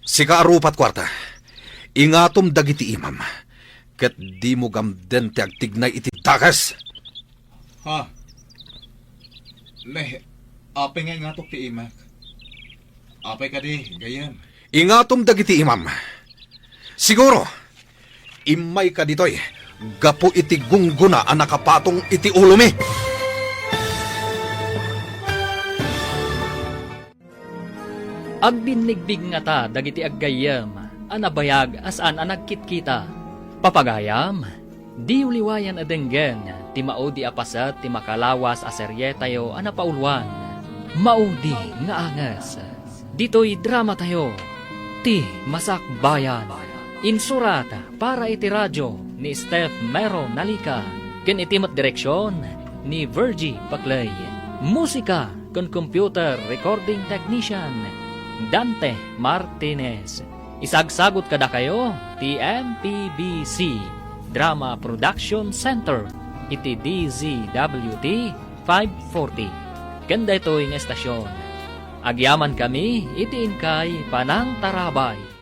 Sika a rupat kuarta. Ingatom dagiti imam. Ket dimo gamden ti agtignay iti dakes. Ha? Ne, apay nga ingatok ti imak? Apay kadi, gayyem? Ingatom dagiti imam. Siguro, immayka ditoy gapu iti gunggona a nakapatong iti ulomi. Agbinnigbinnata dagiti aggayyem a nabayag a saan a nagkitkita. Papagayam, diyo liwayan a denggen ti maudi a paset ti makalawas a serietayo a napauluan, Maudi nga Anges. Ditoy dramatayo, Ti Masakbayan. Insurat para iti radio ni Steph Mero Nalica, ken iti met direksion ni Virgie Paclay. Musika ken computer recording technician, Dante Martinez. Isagsagut kadakayo ti M P B C Drama Production Center iti D Z W T five forty. ken daytoy nga estasion. Agyamankami iti inkay panangtarabay.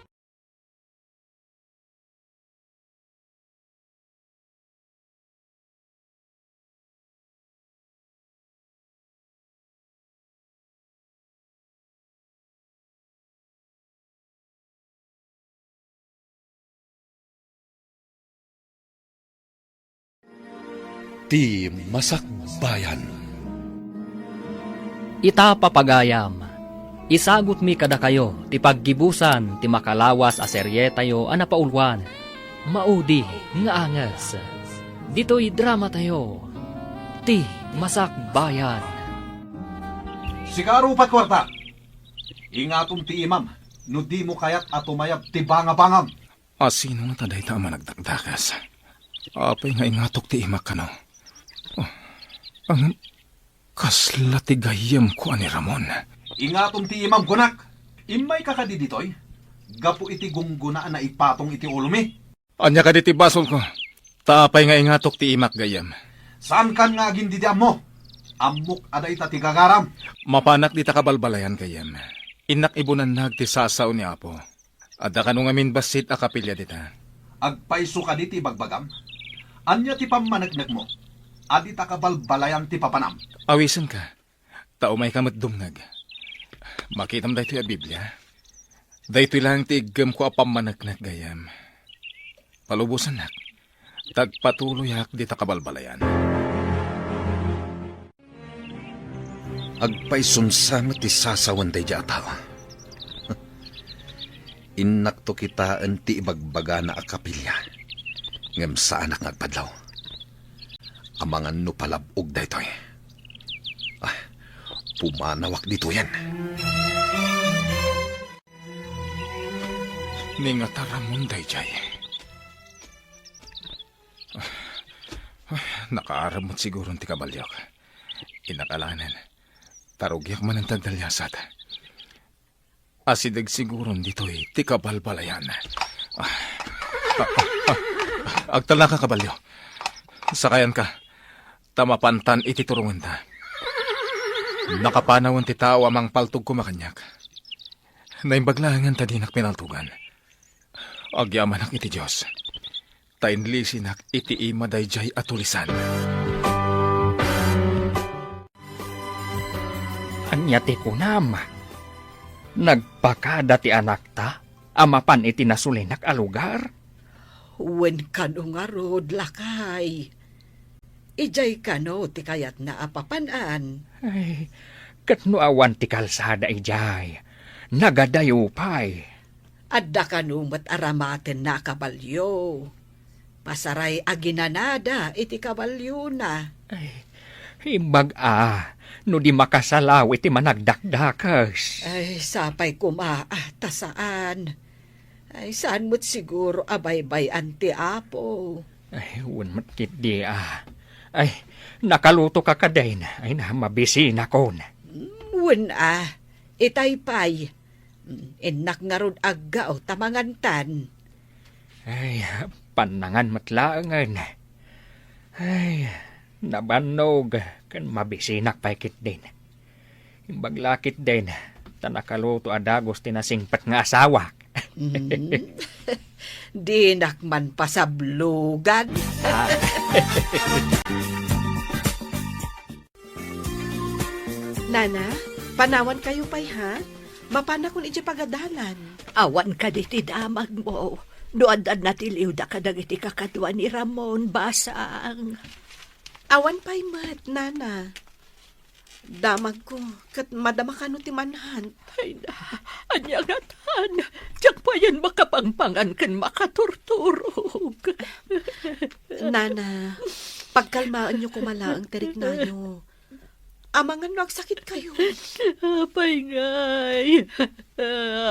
Ti Masakbayan. Ita, papagayam, isagutmi kadakayo ti paggibusan ti makalawas a serietayo a napauluan, Maudi nga Anges. Ditoy dramatayo, Ti Masakbayan. Sika, rupat kuarta. Ingatom ti imam no dimo kayat a tumayab ti bangabangam. A, sino ngata dayta a managdakdakas? Apay nga ingatok ti imak kano? Oh, ang kasla ti gayyemko a ni Ramon. Ingatom ti imam, kunak. Immayka kadi ditoy? Gapu iti gunggona a naipatong iti ulomi. Ania kadi ti basolko? Ta apay nga ingatok ti imak, gayyem? Saankan nga agindidiammo? Ammok a dayta ti gagaram. Mapanak dita kabalbalayan, gayyem. Innak ibunannag ti sasao ni Apo. Adda kano ngamin bassit a kapilya dita. Agpayso kadi ti ibagbagam? Ania ti pammaneknekmo? Adi ta kabalbalayan ti papanam. Awisenka, ta umayka met dumngeg. Makitam daytoy a Biblia. Daytoy laeng ti iggemko a pammaneknek, gayyem. Palubosannak, ta agpatuloyak dita kabalbalayan. Agpayson sa met ti sasawen daydiay a tao. Innakto kitaen ti ibagbagana a kapilya, ngem saanak nga agpadlaw. Amangan no palab-og daytoy. Ah, pumanawak ditoyen. Ni ngata Ramon daydiay. Ah, nakaaram met siguron ti kabaliok. Inakalanen, ta rugiak manen ti agdaliasat. Asideg siguron ditoy ti kabalbalayan. Ah, ah, ah, ah. Agtalnaka, kabalio. Sakayanka, ta mapantan iti turongenta. Nakapanawen ti tao a mangpaltog koma kaniak. Naimbag laengen ta dinak pinaltogan. Agyamanak iti Dios, ta inlisinak iti ima daydiay a tulisan. Ania ti kunam? Nagpakada ti anakta a mapan iti nasulinak a lugar? Wen kano ngarud, lakay. Idiay kano ti kayatna a papan-an? Ay, ket no awan ti kalsada idiay, nagadayo pay. Adda kano met a ramatenna a kabalio. Pasaray a ginanada iti kabaliona. Ay, imbag a, no di makasalaw iti managdakdakes. Ay, sapay koma, ah, ta saan. Ay, saan met siguro a baybay-an ti Apo. Ay, wen met ketdi, ah. Ay, nakaluto ka kadin. Ay na, mabisinakon. Mm, wen, ah. Itay pay. Mm, innak ngarud aggao ta mangantan. Ay, pannangan met laengen. Ay, nabannog ken mabisinak pay ketdin. Imbag la ketdin, ta nakaluto a dagus ti nasingpet nga asawak. Mm. Dinak man pasablogan. Ah. Nana, panawankayo pay, ha? Mapanakon idiay pagadalan. Awan kadi ti damagmo no adda natiliwda kadagiti kakadua ni Ramon, basang. Awan pay met, Nana. Damagko, ket madama kano ti manhunt. Ay na, ania ngatan? Diak payen makapangpangan ken makaturturog. Nana, pagkalmaenyo koma laeng ti riknayo. Amangan no agsakitkayo. Apay ngay?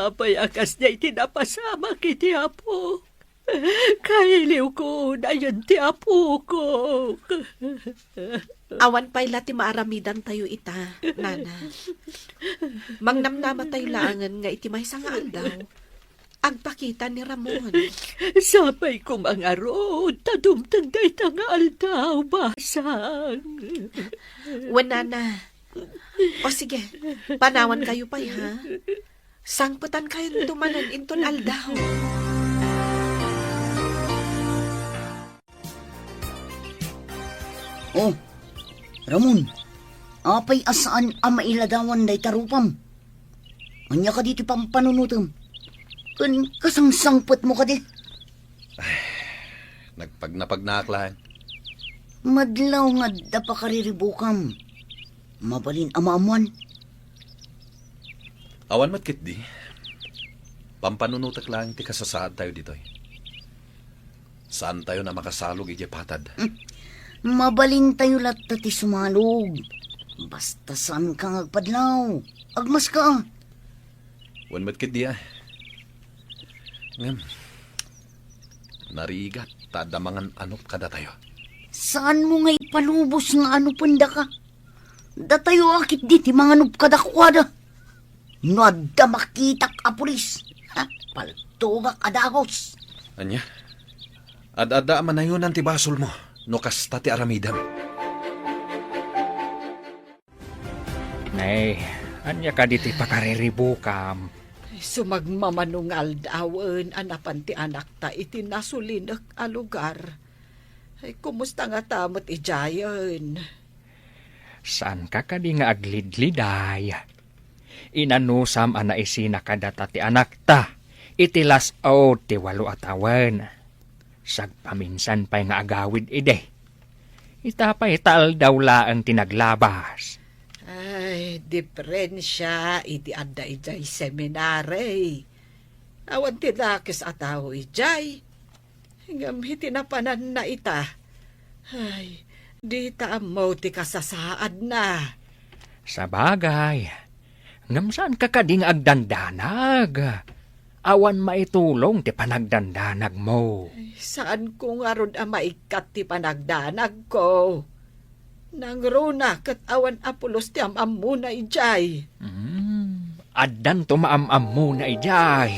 Apay a kasdiay ti napasamak iti Apo? Kailiwko unayen ti apokok. Awan pay la ti maaramidantayo ita, Nana. Mangnamnamatayo laengen nga iti maysa nga aldaw, agpakita ni Ramon. Sapay koma ngarud ta dumteng dayta nga aldaw, basang. Wen, Nana, O sige, panawankayo pay, ha? Sangpetankayo manen inton aldaw. Oh, Ramon, apay a saan a mailadawan dayta rupam? Ania kadi ti pampanunotem? Ken kasangsangpetmo kadi? Nagpagnapagnaak laeng. Madlaw nga adda pakariribukam. Mabalin a maammoan. Awan met ketdi. Pampanunotek laeng ti kasasaadtayo ditoy. Saantayon a makasalog idiay patad. Hmm. Mabalintayo latta ti sumalog. Basta saanka nga agpadlaw. Agmaska. Wen met ketdi, a. Ngem, narigat ta adda mangan-anop kadatayo. Saanmo nga ipalubos nga anopendaka? Datayo a ketdi ti manganop kadakuada. No adda makitak a pulis, ha, paltogak a dagus. Ania? Ad-adda a manayonan ti basolmo no kasta ti aramidem. Nay, ania kadi ti pakariribukam? Sumagmamano nga aldawen a napan ti anakta iti nasulinek a lugar. Ay, kumusta ngata met idiayen? Saanka kadi nga aglidliday? Inanusam a naisina kadata ti anakta iti las-ud ti walo a tawen. Sagpaminsan pay nga agawid idi. Ita pay ta aldaw laeng ti naglabas. Ay, diferensia iti adda idiay seminari. Awan ti dakes a tao idiay. Ngem iti napananna ita, ay, dita ammo ti kasasaadna. Sabagay, ngem saanka kadi nga agdandanag? Awan maitulong ti panagdandanagmo. Ay, saanko ngarud a maikkat ti panagdanagko. Nangruna ket awan a pulos ti am-ammona idiay. Hmm, addanto maam-ammona idiay.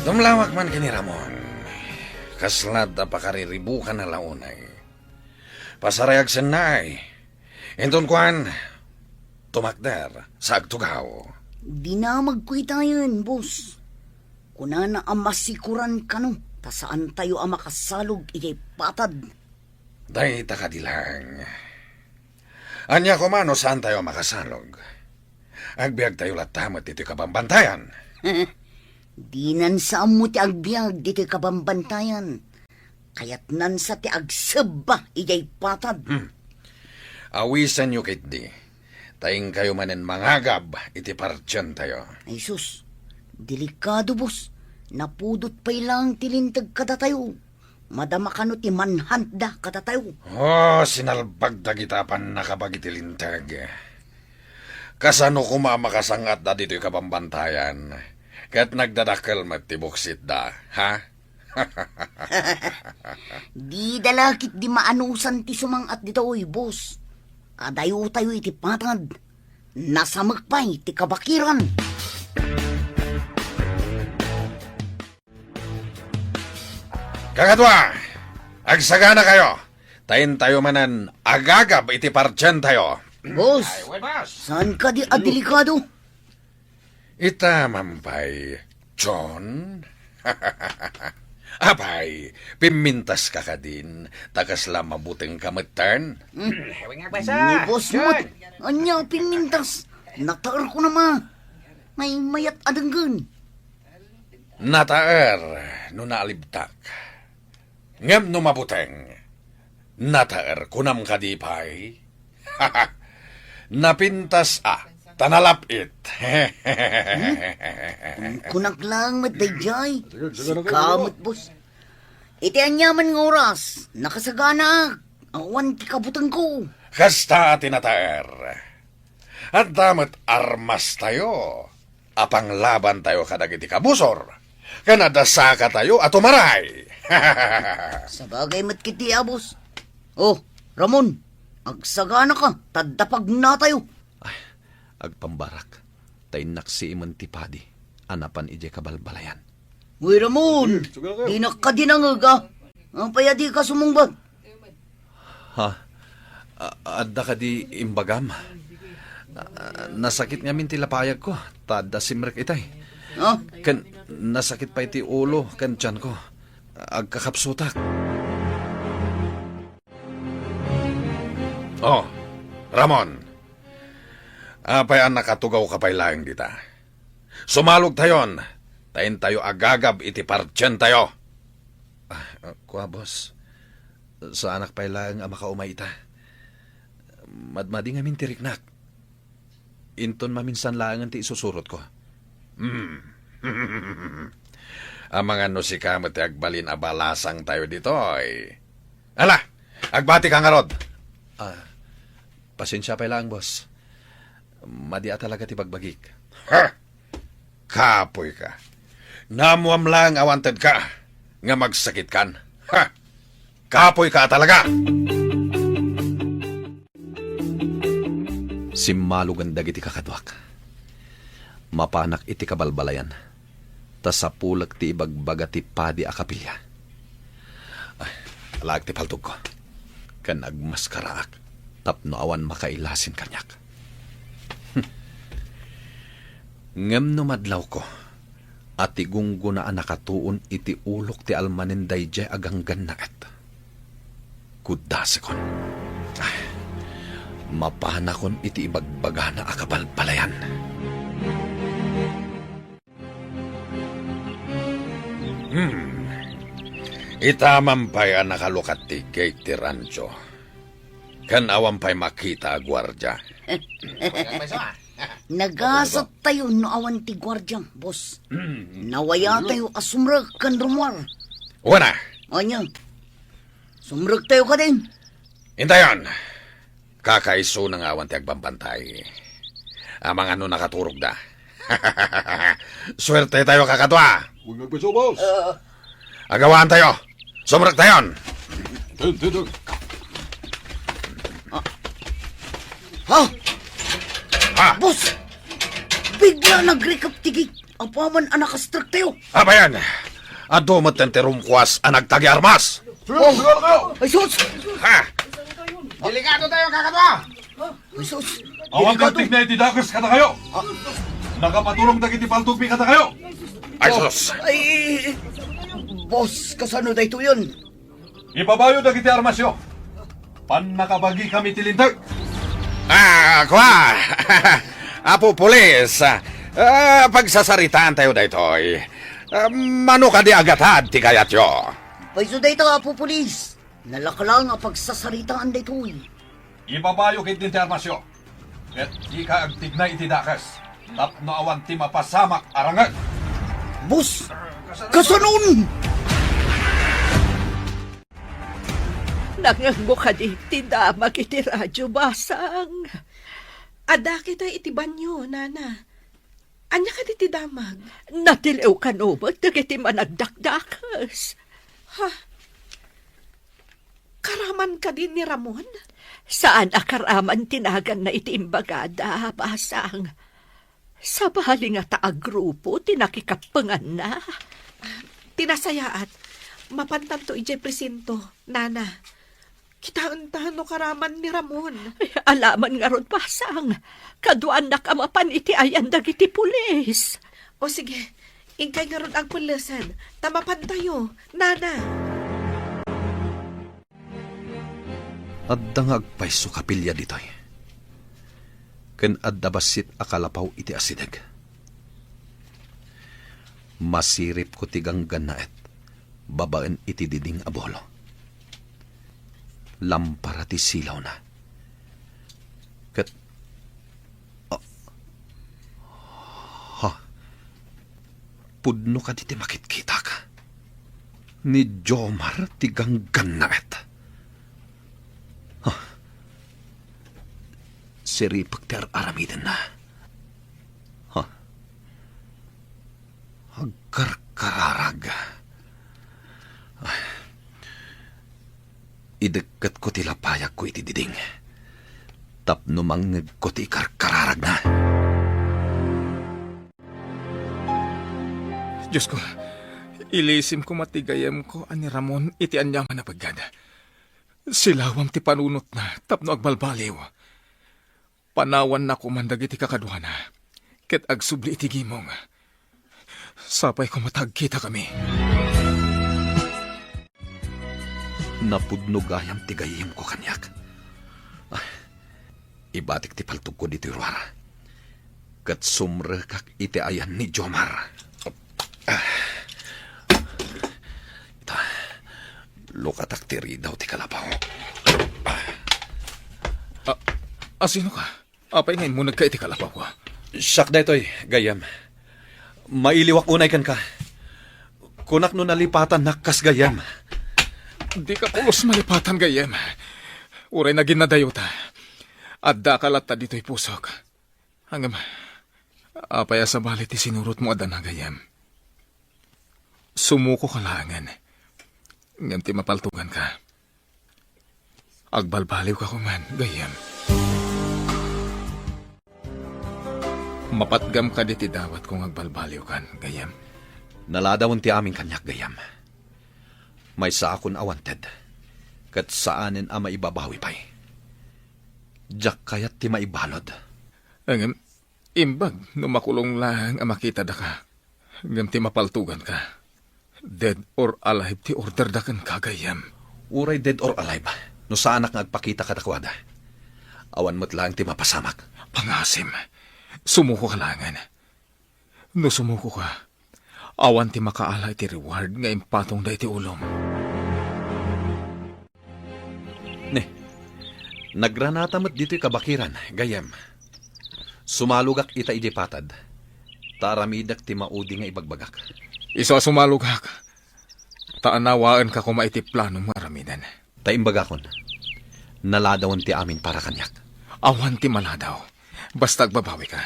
Dumlawak man ken ni Ramon. Kasla adda pakariribukana la unay. Pasarayag sennay. Inton kuan, tumakder sa agtugaw. Dinamagko itayen, boss. Kunana a masikuran kano ta saantayo a makasalog idiay patad. Dayta kadi laeng. Ania koma no saantayo a makasalog? Agbiagtayo latta met ditoy kabambantayan. Dinan sa ammo ti agbiag ditoy kabambantayan. Kayatnan sa ti agsebba idiay patad. Hmm. Awisenyo ketdi, ta inkayo manen mangagab iti partientayo. Ay sus, delikado, boss. Napudot pay laeng ti linteg kadatayo. Madama kano ti manhuntda kadatayo. Oh, sinalbag dagita a pannakabag iti linteg. Kasano koma a makasangatda ditoy kabambantayan? Ket nagdadakkel met ti buksitda, ha? Dida la ketdi maanusan ti sumang-at ditoy, boss. Adayotayo iti patad. Nasamek pay ti kabakiran. Kakadua, agsaganakayo, ta intayo manen agagab iti partientayo. Boss, saan kadi a delikado? Ita man pay, John? Apay, pimmintaska kadin, ta kasla mabutengka metten? Hmm. Ni boss met, ania pimmintas? Nataerko na ma. Maymayat a denggen. Nataer no naalibtak. Ngem no mabuteng, nataer, kunam kadi pay? Napintas a, ta nalap-it. Hmm? Kunkunak laeng met daydiay. Sika met, boss. Iti aniaman nga oras, nakasaganaak. Awan ti kabutengko. Kasta ti nataer. Adda met armastayo a panglabantayo kadagiti kabusor, ken adda sakatayo a tumaray. Sabagay met ketdi, boss. Oh, Ramon, agsaganaka, ta adda pagnatayo. Ay, agpambarak, ta innaksiimen ti padi a napan idiay kabalbalayan. Uy, Ramon, dinak kadi nangeg, a. Apay a dika sumungbat? Ha? A-, adda kadi imbagam? A-, nasakit ngamin ti lapayagko, ta adda simrek itay. Oh? Ken nasakit pay ti ulo ken tianko. Agkakapsutak. Oh, Ramon. Apay a nakatugawka pay laeng dita? Sumalogtayon, ta intayo agagab iti partientayo. Ah, kua, boss. Saanak pay laeng a makaumay ita. Madmadi ngamin ti riknak. Inton maminsan laengen ti isusurotko. Hmm. Amangan no sika met ti agbalin a balasangtayo ditoy. Ala, agbatika ngarud. Ah, pasensia pay laeng, boss. Madi a talaga ti bagbagik. Ha! Kapoyka. Naammoam laeng a wantedka nga magsakitkan. Ha! Kapoyka a talaga! Simmalogen dagiti kakaduak. Mapanak iti kabalbalayan, ta sapulek ti ibagbaga ti padi a kapilya. Ay, alaek ti paltogko, ken agmaskaraak tapno awan makailasin kaniak. Ngem no madlawko a ti gunggona a nakatuon iti ulok ti almanen daydiay a ganggannaet, kuddasekon. Ay, mapanakon iti ibagbagana a kabalbalayan. Hmm. Itaman pay a nakalukat ti gate ti rancho. Ken awan pay makita a guardia. Nagasattayo no awan ti guardia, boss. Nawayatayo a sumrek ken rumuar. Wen a. Ania? Sumrektayo kadin. Intayon. Kakaisuna nga awan ti agbambantay. Amangan no nakaturogda. Suertetayo, kakadua. Wen a, boss. Agawaantayo. Sumrektayon. Ten, ten, ten. Ha? Ha? Boss! Bigla nagrikep ti gate. Apaman a nakastrektayo. Abayan, adu met ti rumkuas a nagtagi armas. Sige, sige, sige. Ay, sus! Ha? Delikado tayo, kakadua. Ay, sus! Awan delikado. Ti tigna iti dakes kadakayo. Ah. Nakapaturong dagiti paltogmi kadakayo. Ay, sus! Ay, boss, kasano daytoyen? Ipabayo dagiti armasyo. Pannakabagikami ti linteg. Ah, kua! Apo Pulis, ah, pagsasaritaan tayo daytoy. Ah, mano kadi agatad ti kayatyo? Payso dayta, Apo Pulis. Nalaka lang a pagsasaritaan daytoy. Ipabayo ketdin ti armasyo, ket dika agtignay iti dakes tapno awan ti mapasamak a rangeg. Boss, kasanon? Nangngegmo kadi ti damag iti radio, Basang? Adda kita iti banio, Nana. Ania kadi ti damag? Natiliw kano met dagiti managdakdakes. Ha? Karaman kadi ni Ramon? Saan a karaman ti naganna iti imbagada, Basang. Sabali ngata a grupo ti nakikappenganna. Ti nasayaat, mapantanto idiay presinto, Nana. Kitaenta no karaman ni Ramon. Ay, alaman ngarud, Basang. Kaduanak a mapan iti ayan dagiti pulis. O sige, inkay ngarud agpellesen, ta mapantayo, Nana. Adda nga agpayso kapilya ditoy. Ken adda bassit a kalapaw iti asideg. Masiripko ti ganggannaet babaen iti diding a bolo. Lampara ti silawna. Ket, ah, ha? Pudno kadi ti makitkitak? Ni Jomar ti ganggannaet. Ha? Siripek ti ar-aramidenna. Ha? Agkarkararag. Ay. Idekketko ti lapayagko iti diding tapno mangngegko ti ikarkararagna. Diosko, ilisim koma ti gayyemko a ni Ramon iti aniaman a pegad. Silawam ti panunotna tapno agbalbaliw. Panawanna koman dagiti kakaduana, ket agsubli iti gimong. Sapay koma ta agkitakami. Napudno gayam ti gayyemko kaniak. Ah, ibatik ti paltogko ditoy ruar. Ket sumrekak iti ayan ni Jomar. Ah. Ita, lukatak ti ridaw ti kalapaw. Ah, asino ka? Apay nga immunegka iti kalapawko? Siak daytoy, gayyem. Mailiwak unay kenka. Kunak no nalipatannak kas gayyem. Dika pulos malipatan, gayyem. Uray naginnadayo ta. Addaka latta ditoy pusok. Ngem, apay a sabali ti sinurotmo a dana, gayyem? Sumukoka laengen. Ngem ti mapaltuganka, agbalbaliwka koman, gayyem. Mapatgam kadi ti dawatko nga agbalbaliwkan, gayyem? Naladawen ti amin kaniak, gayyem. Maysaakon a wanted, ket saanen a maibabawi pay. Diak kayat ti maibalud. Ngem, imbag no makulong laeng a makitadaka, ngem ti mapaltuganka, dead or alive ti orderda kenka, gayyem. Uray dead or alive, no saanak nga agpakita kadakuada, awan met laeng ti mapasamak. Pangasim, sumukoka laengen. No sumukoka, awan ti makaala iti reward nga impatongda iti ulom. Ne, nagranata met ditoy kabakiran, gayyem. Sumalogak ita idiay patad, ta aramidek ti maudi nga ibagbagak. Isu a sumalogak, ta anawaenka koma iti planom nga aramiden. Ta imbagakon, naladawen ti amin para kaniak. Awan ti maladaw, basta agbabawika.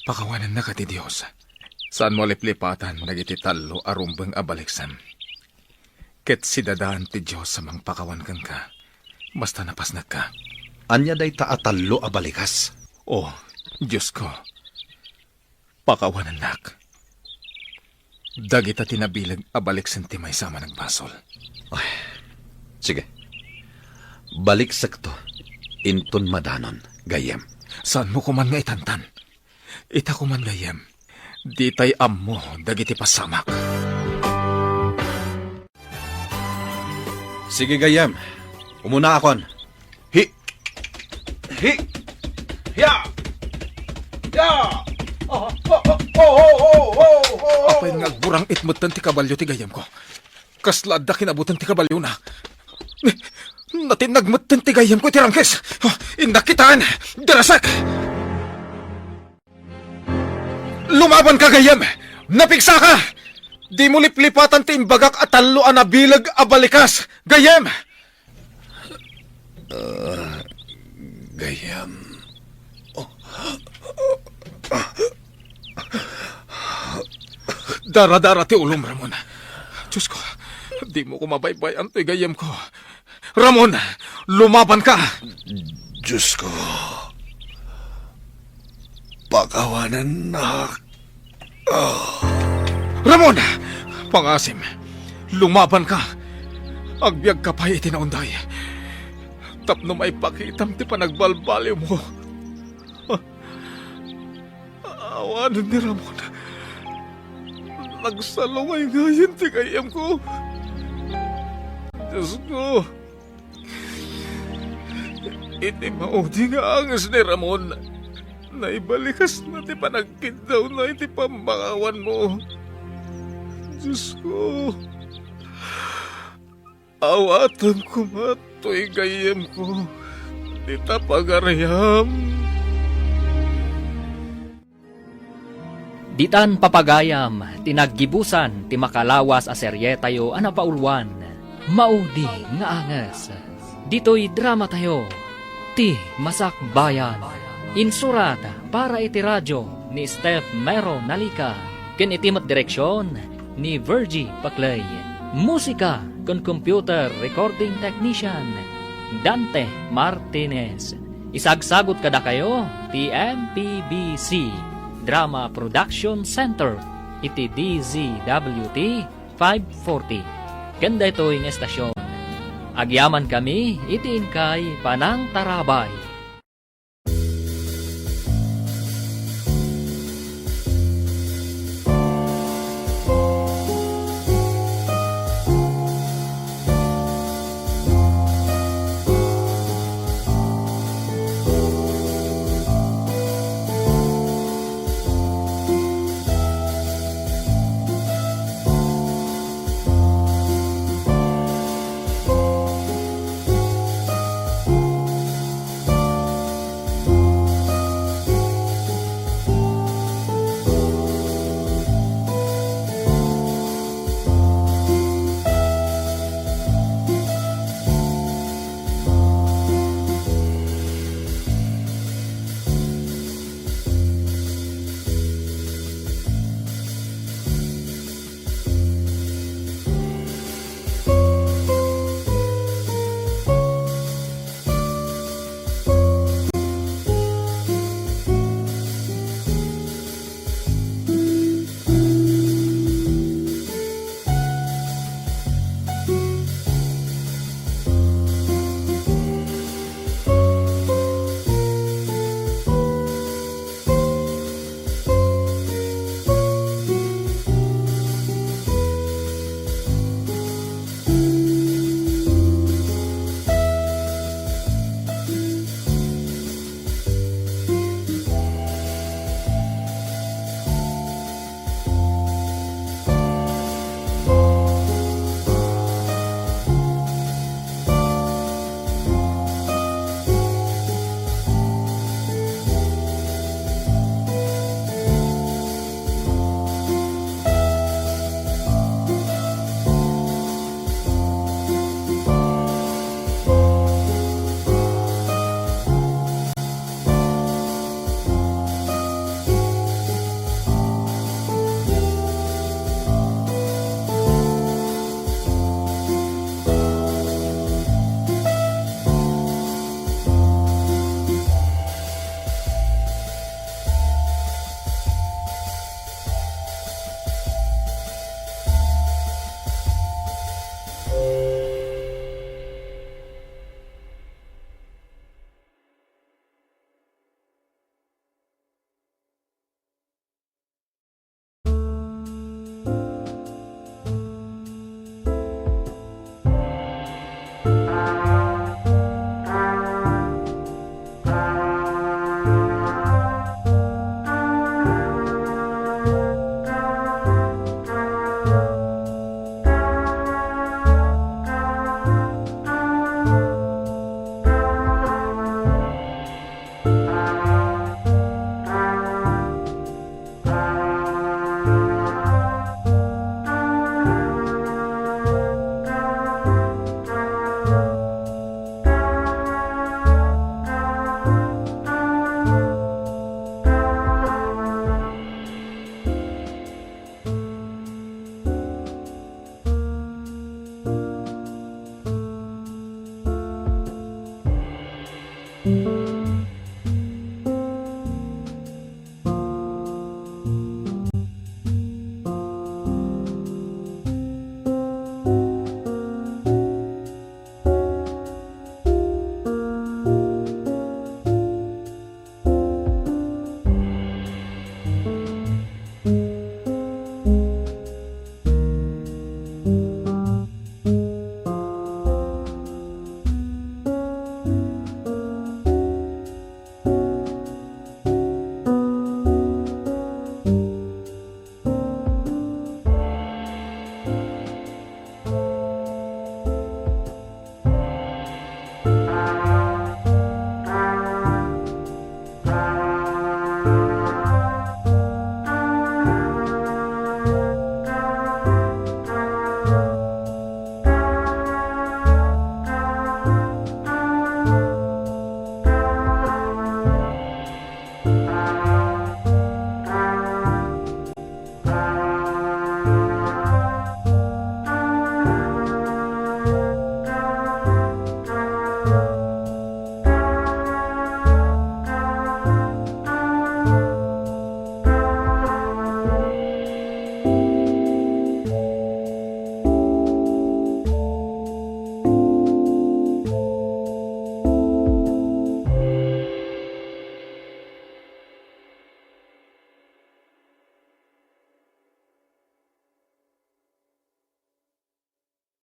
Pakawanennaka ti Dios. Saanmo a liplipatan dagiti tallo a rumbeng a baliksem. Ket sidadaan ti Dios a mangpakawan kenka, basta napasnekka. Ania dayta a tallo a balikas? O, Diosko, pakawanennak. Dagita ti nabileg a baliksen ti maysa a managbasol. Ay, sige. Baliksekto inton madanon, gayyem. Saanmo koman nga itantan? Ita koman, gayyem, ditay ammo dagiti pasamak. Sige, gayyem. Umunaakon. Hi! Hi! Ya! Ya! Apay nga agburang-it metten ti kabalio ti gayyemko? Kasla adda kinabutan ti kabaliona. Natinnag metten ti gayyemko iti rangkes. Innak kitaen. Darasek! Lumabanka, gayyem! Napigsaka! Dimo liplipatan ti imbagak a tallo a nabileg a balikas, gayyem! Ah, gayyem. Daradara ti ulom, Ramon. Diosko, dimo ko mabaybay-an toy gayyemko. Ramon, lumabanka! Diosko, pakawanennak. Ah. Ramon! Pangasim, lumabanka! Agbiagka pay iti naunday tapno maipakitam ti panagbalbaliwmo. Awanen ni Ramon. Nagsalungay ngayen ti gayyemko. Diosko, iti maudi nga anges ni Ramon, naibalikasna ti panagkiddawna iti pammakawanmo. Diosko, awatem koma toy gayyemko, dita pagariam. Ditan papagayam ti naggibusan ti makalawas a serietayo a napauluan, Maudi nga Anges. Ditoy dramatayo, Ti Masakbayan. Insurat para iti radio ni Steph Mero Nalica, ken iti met direksion ni Virgie Paclay. Musika ken computer recording technician, Dante Martinez. Isagsagut kadakayo ti M P B C Drama Production Center iti D Z W T five forty. Ken daytoy nga estasyon, Agyamankami iti inkay panangtarabay.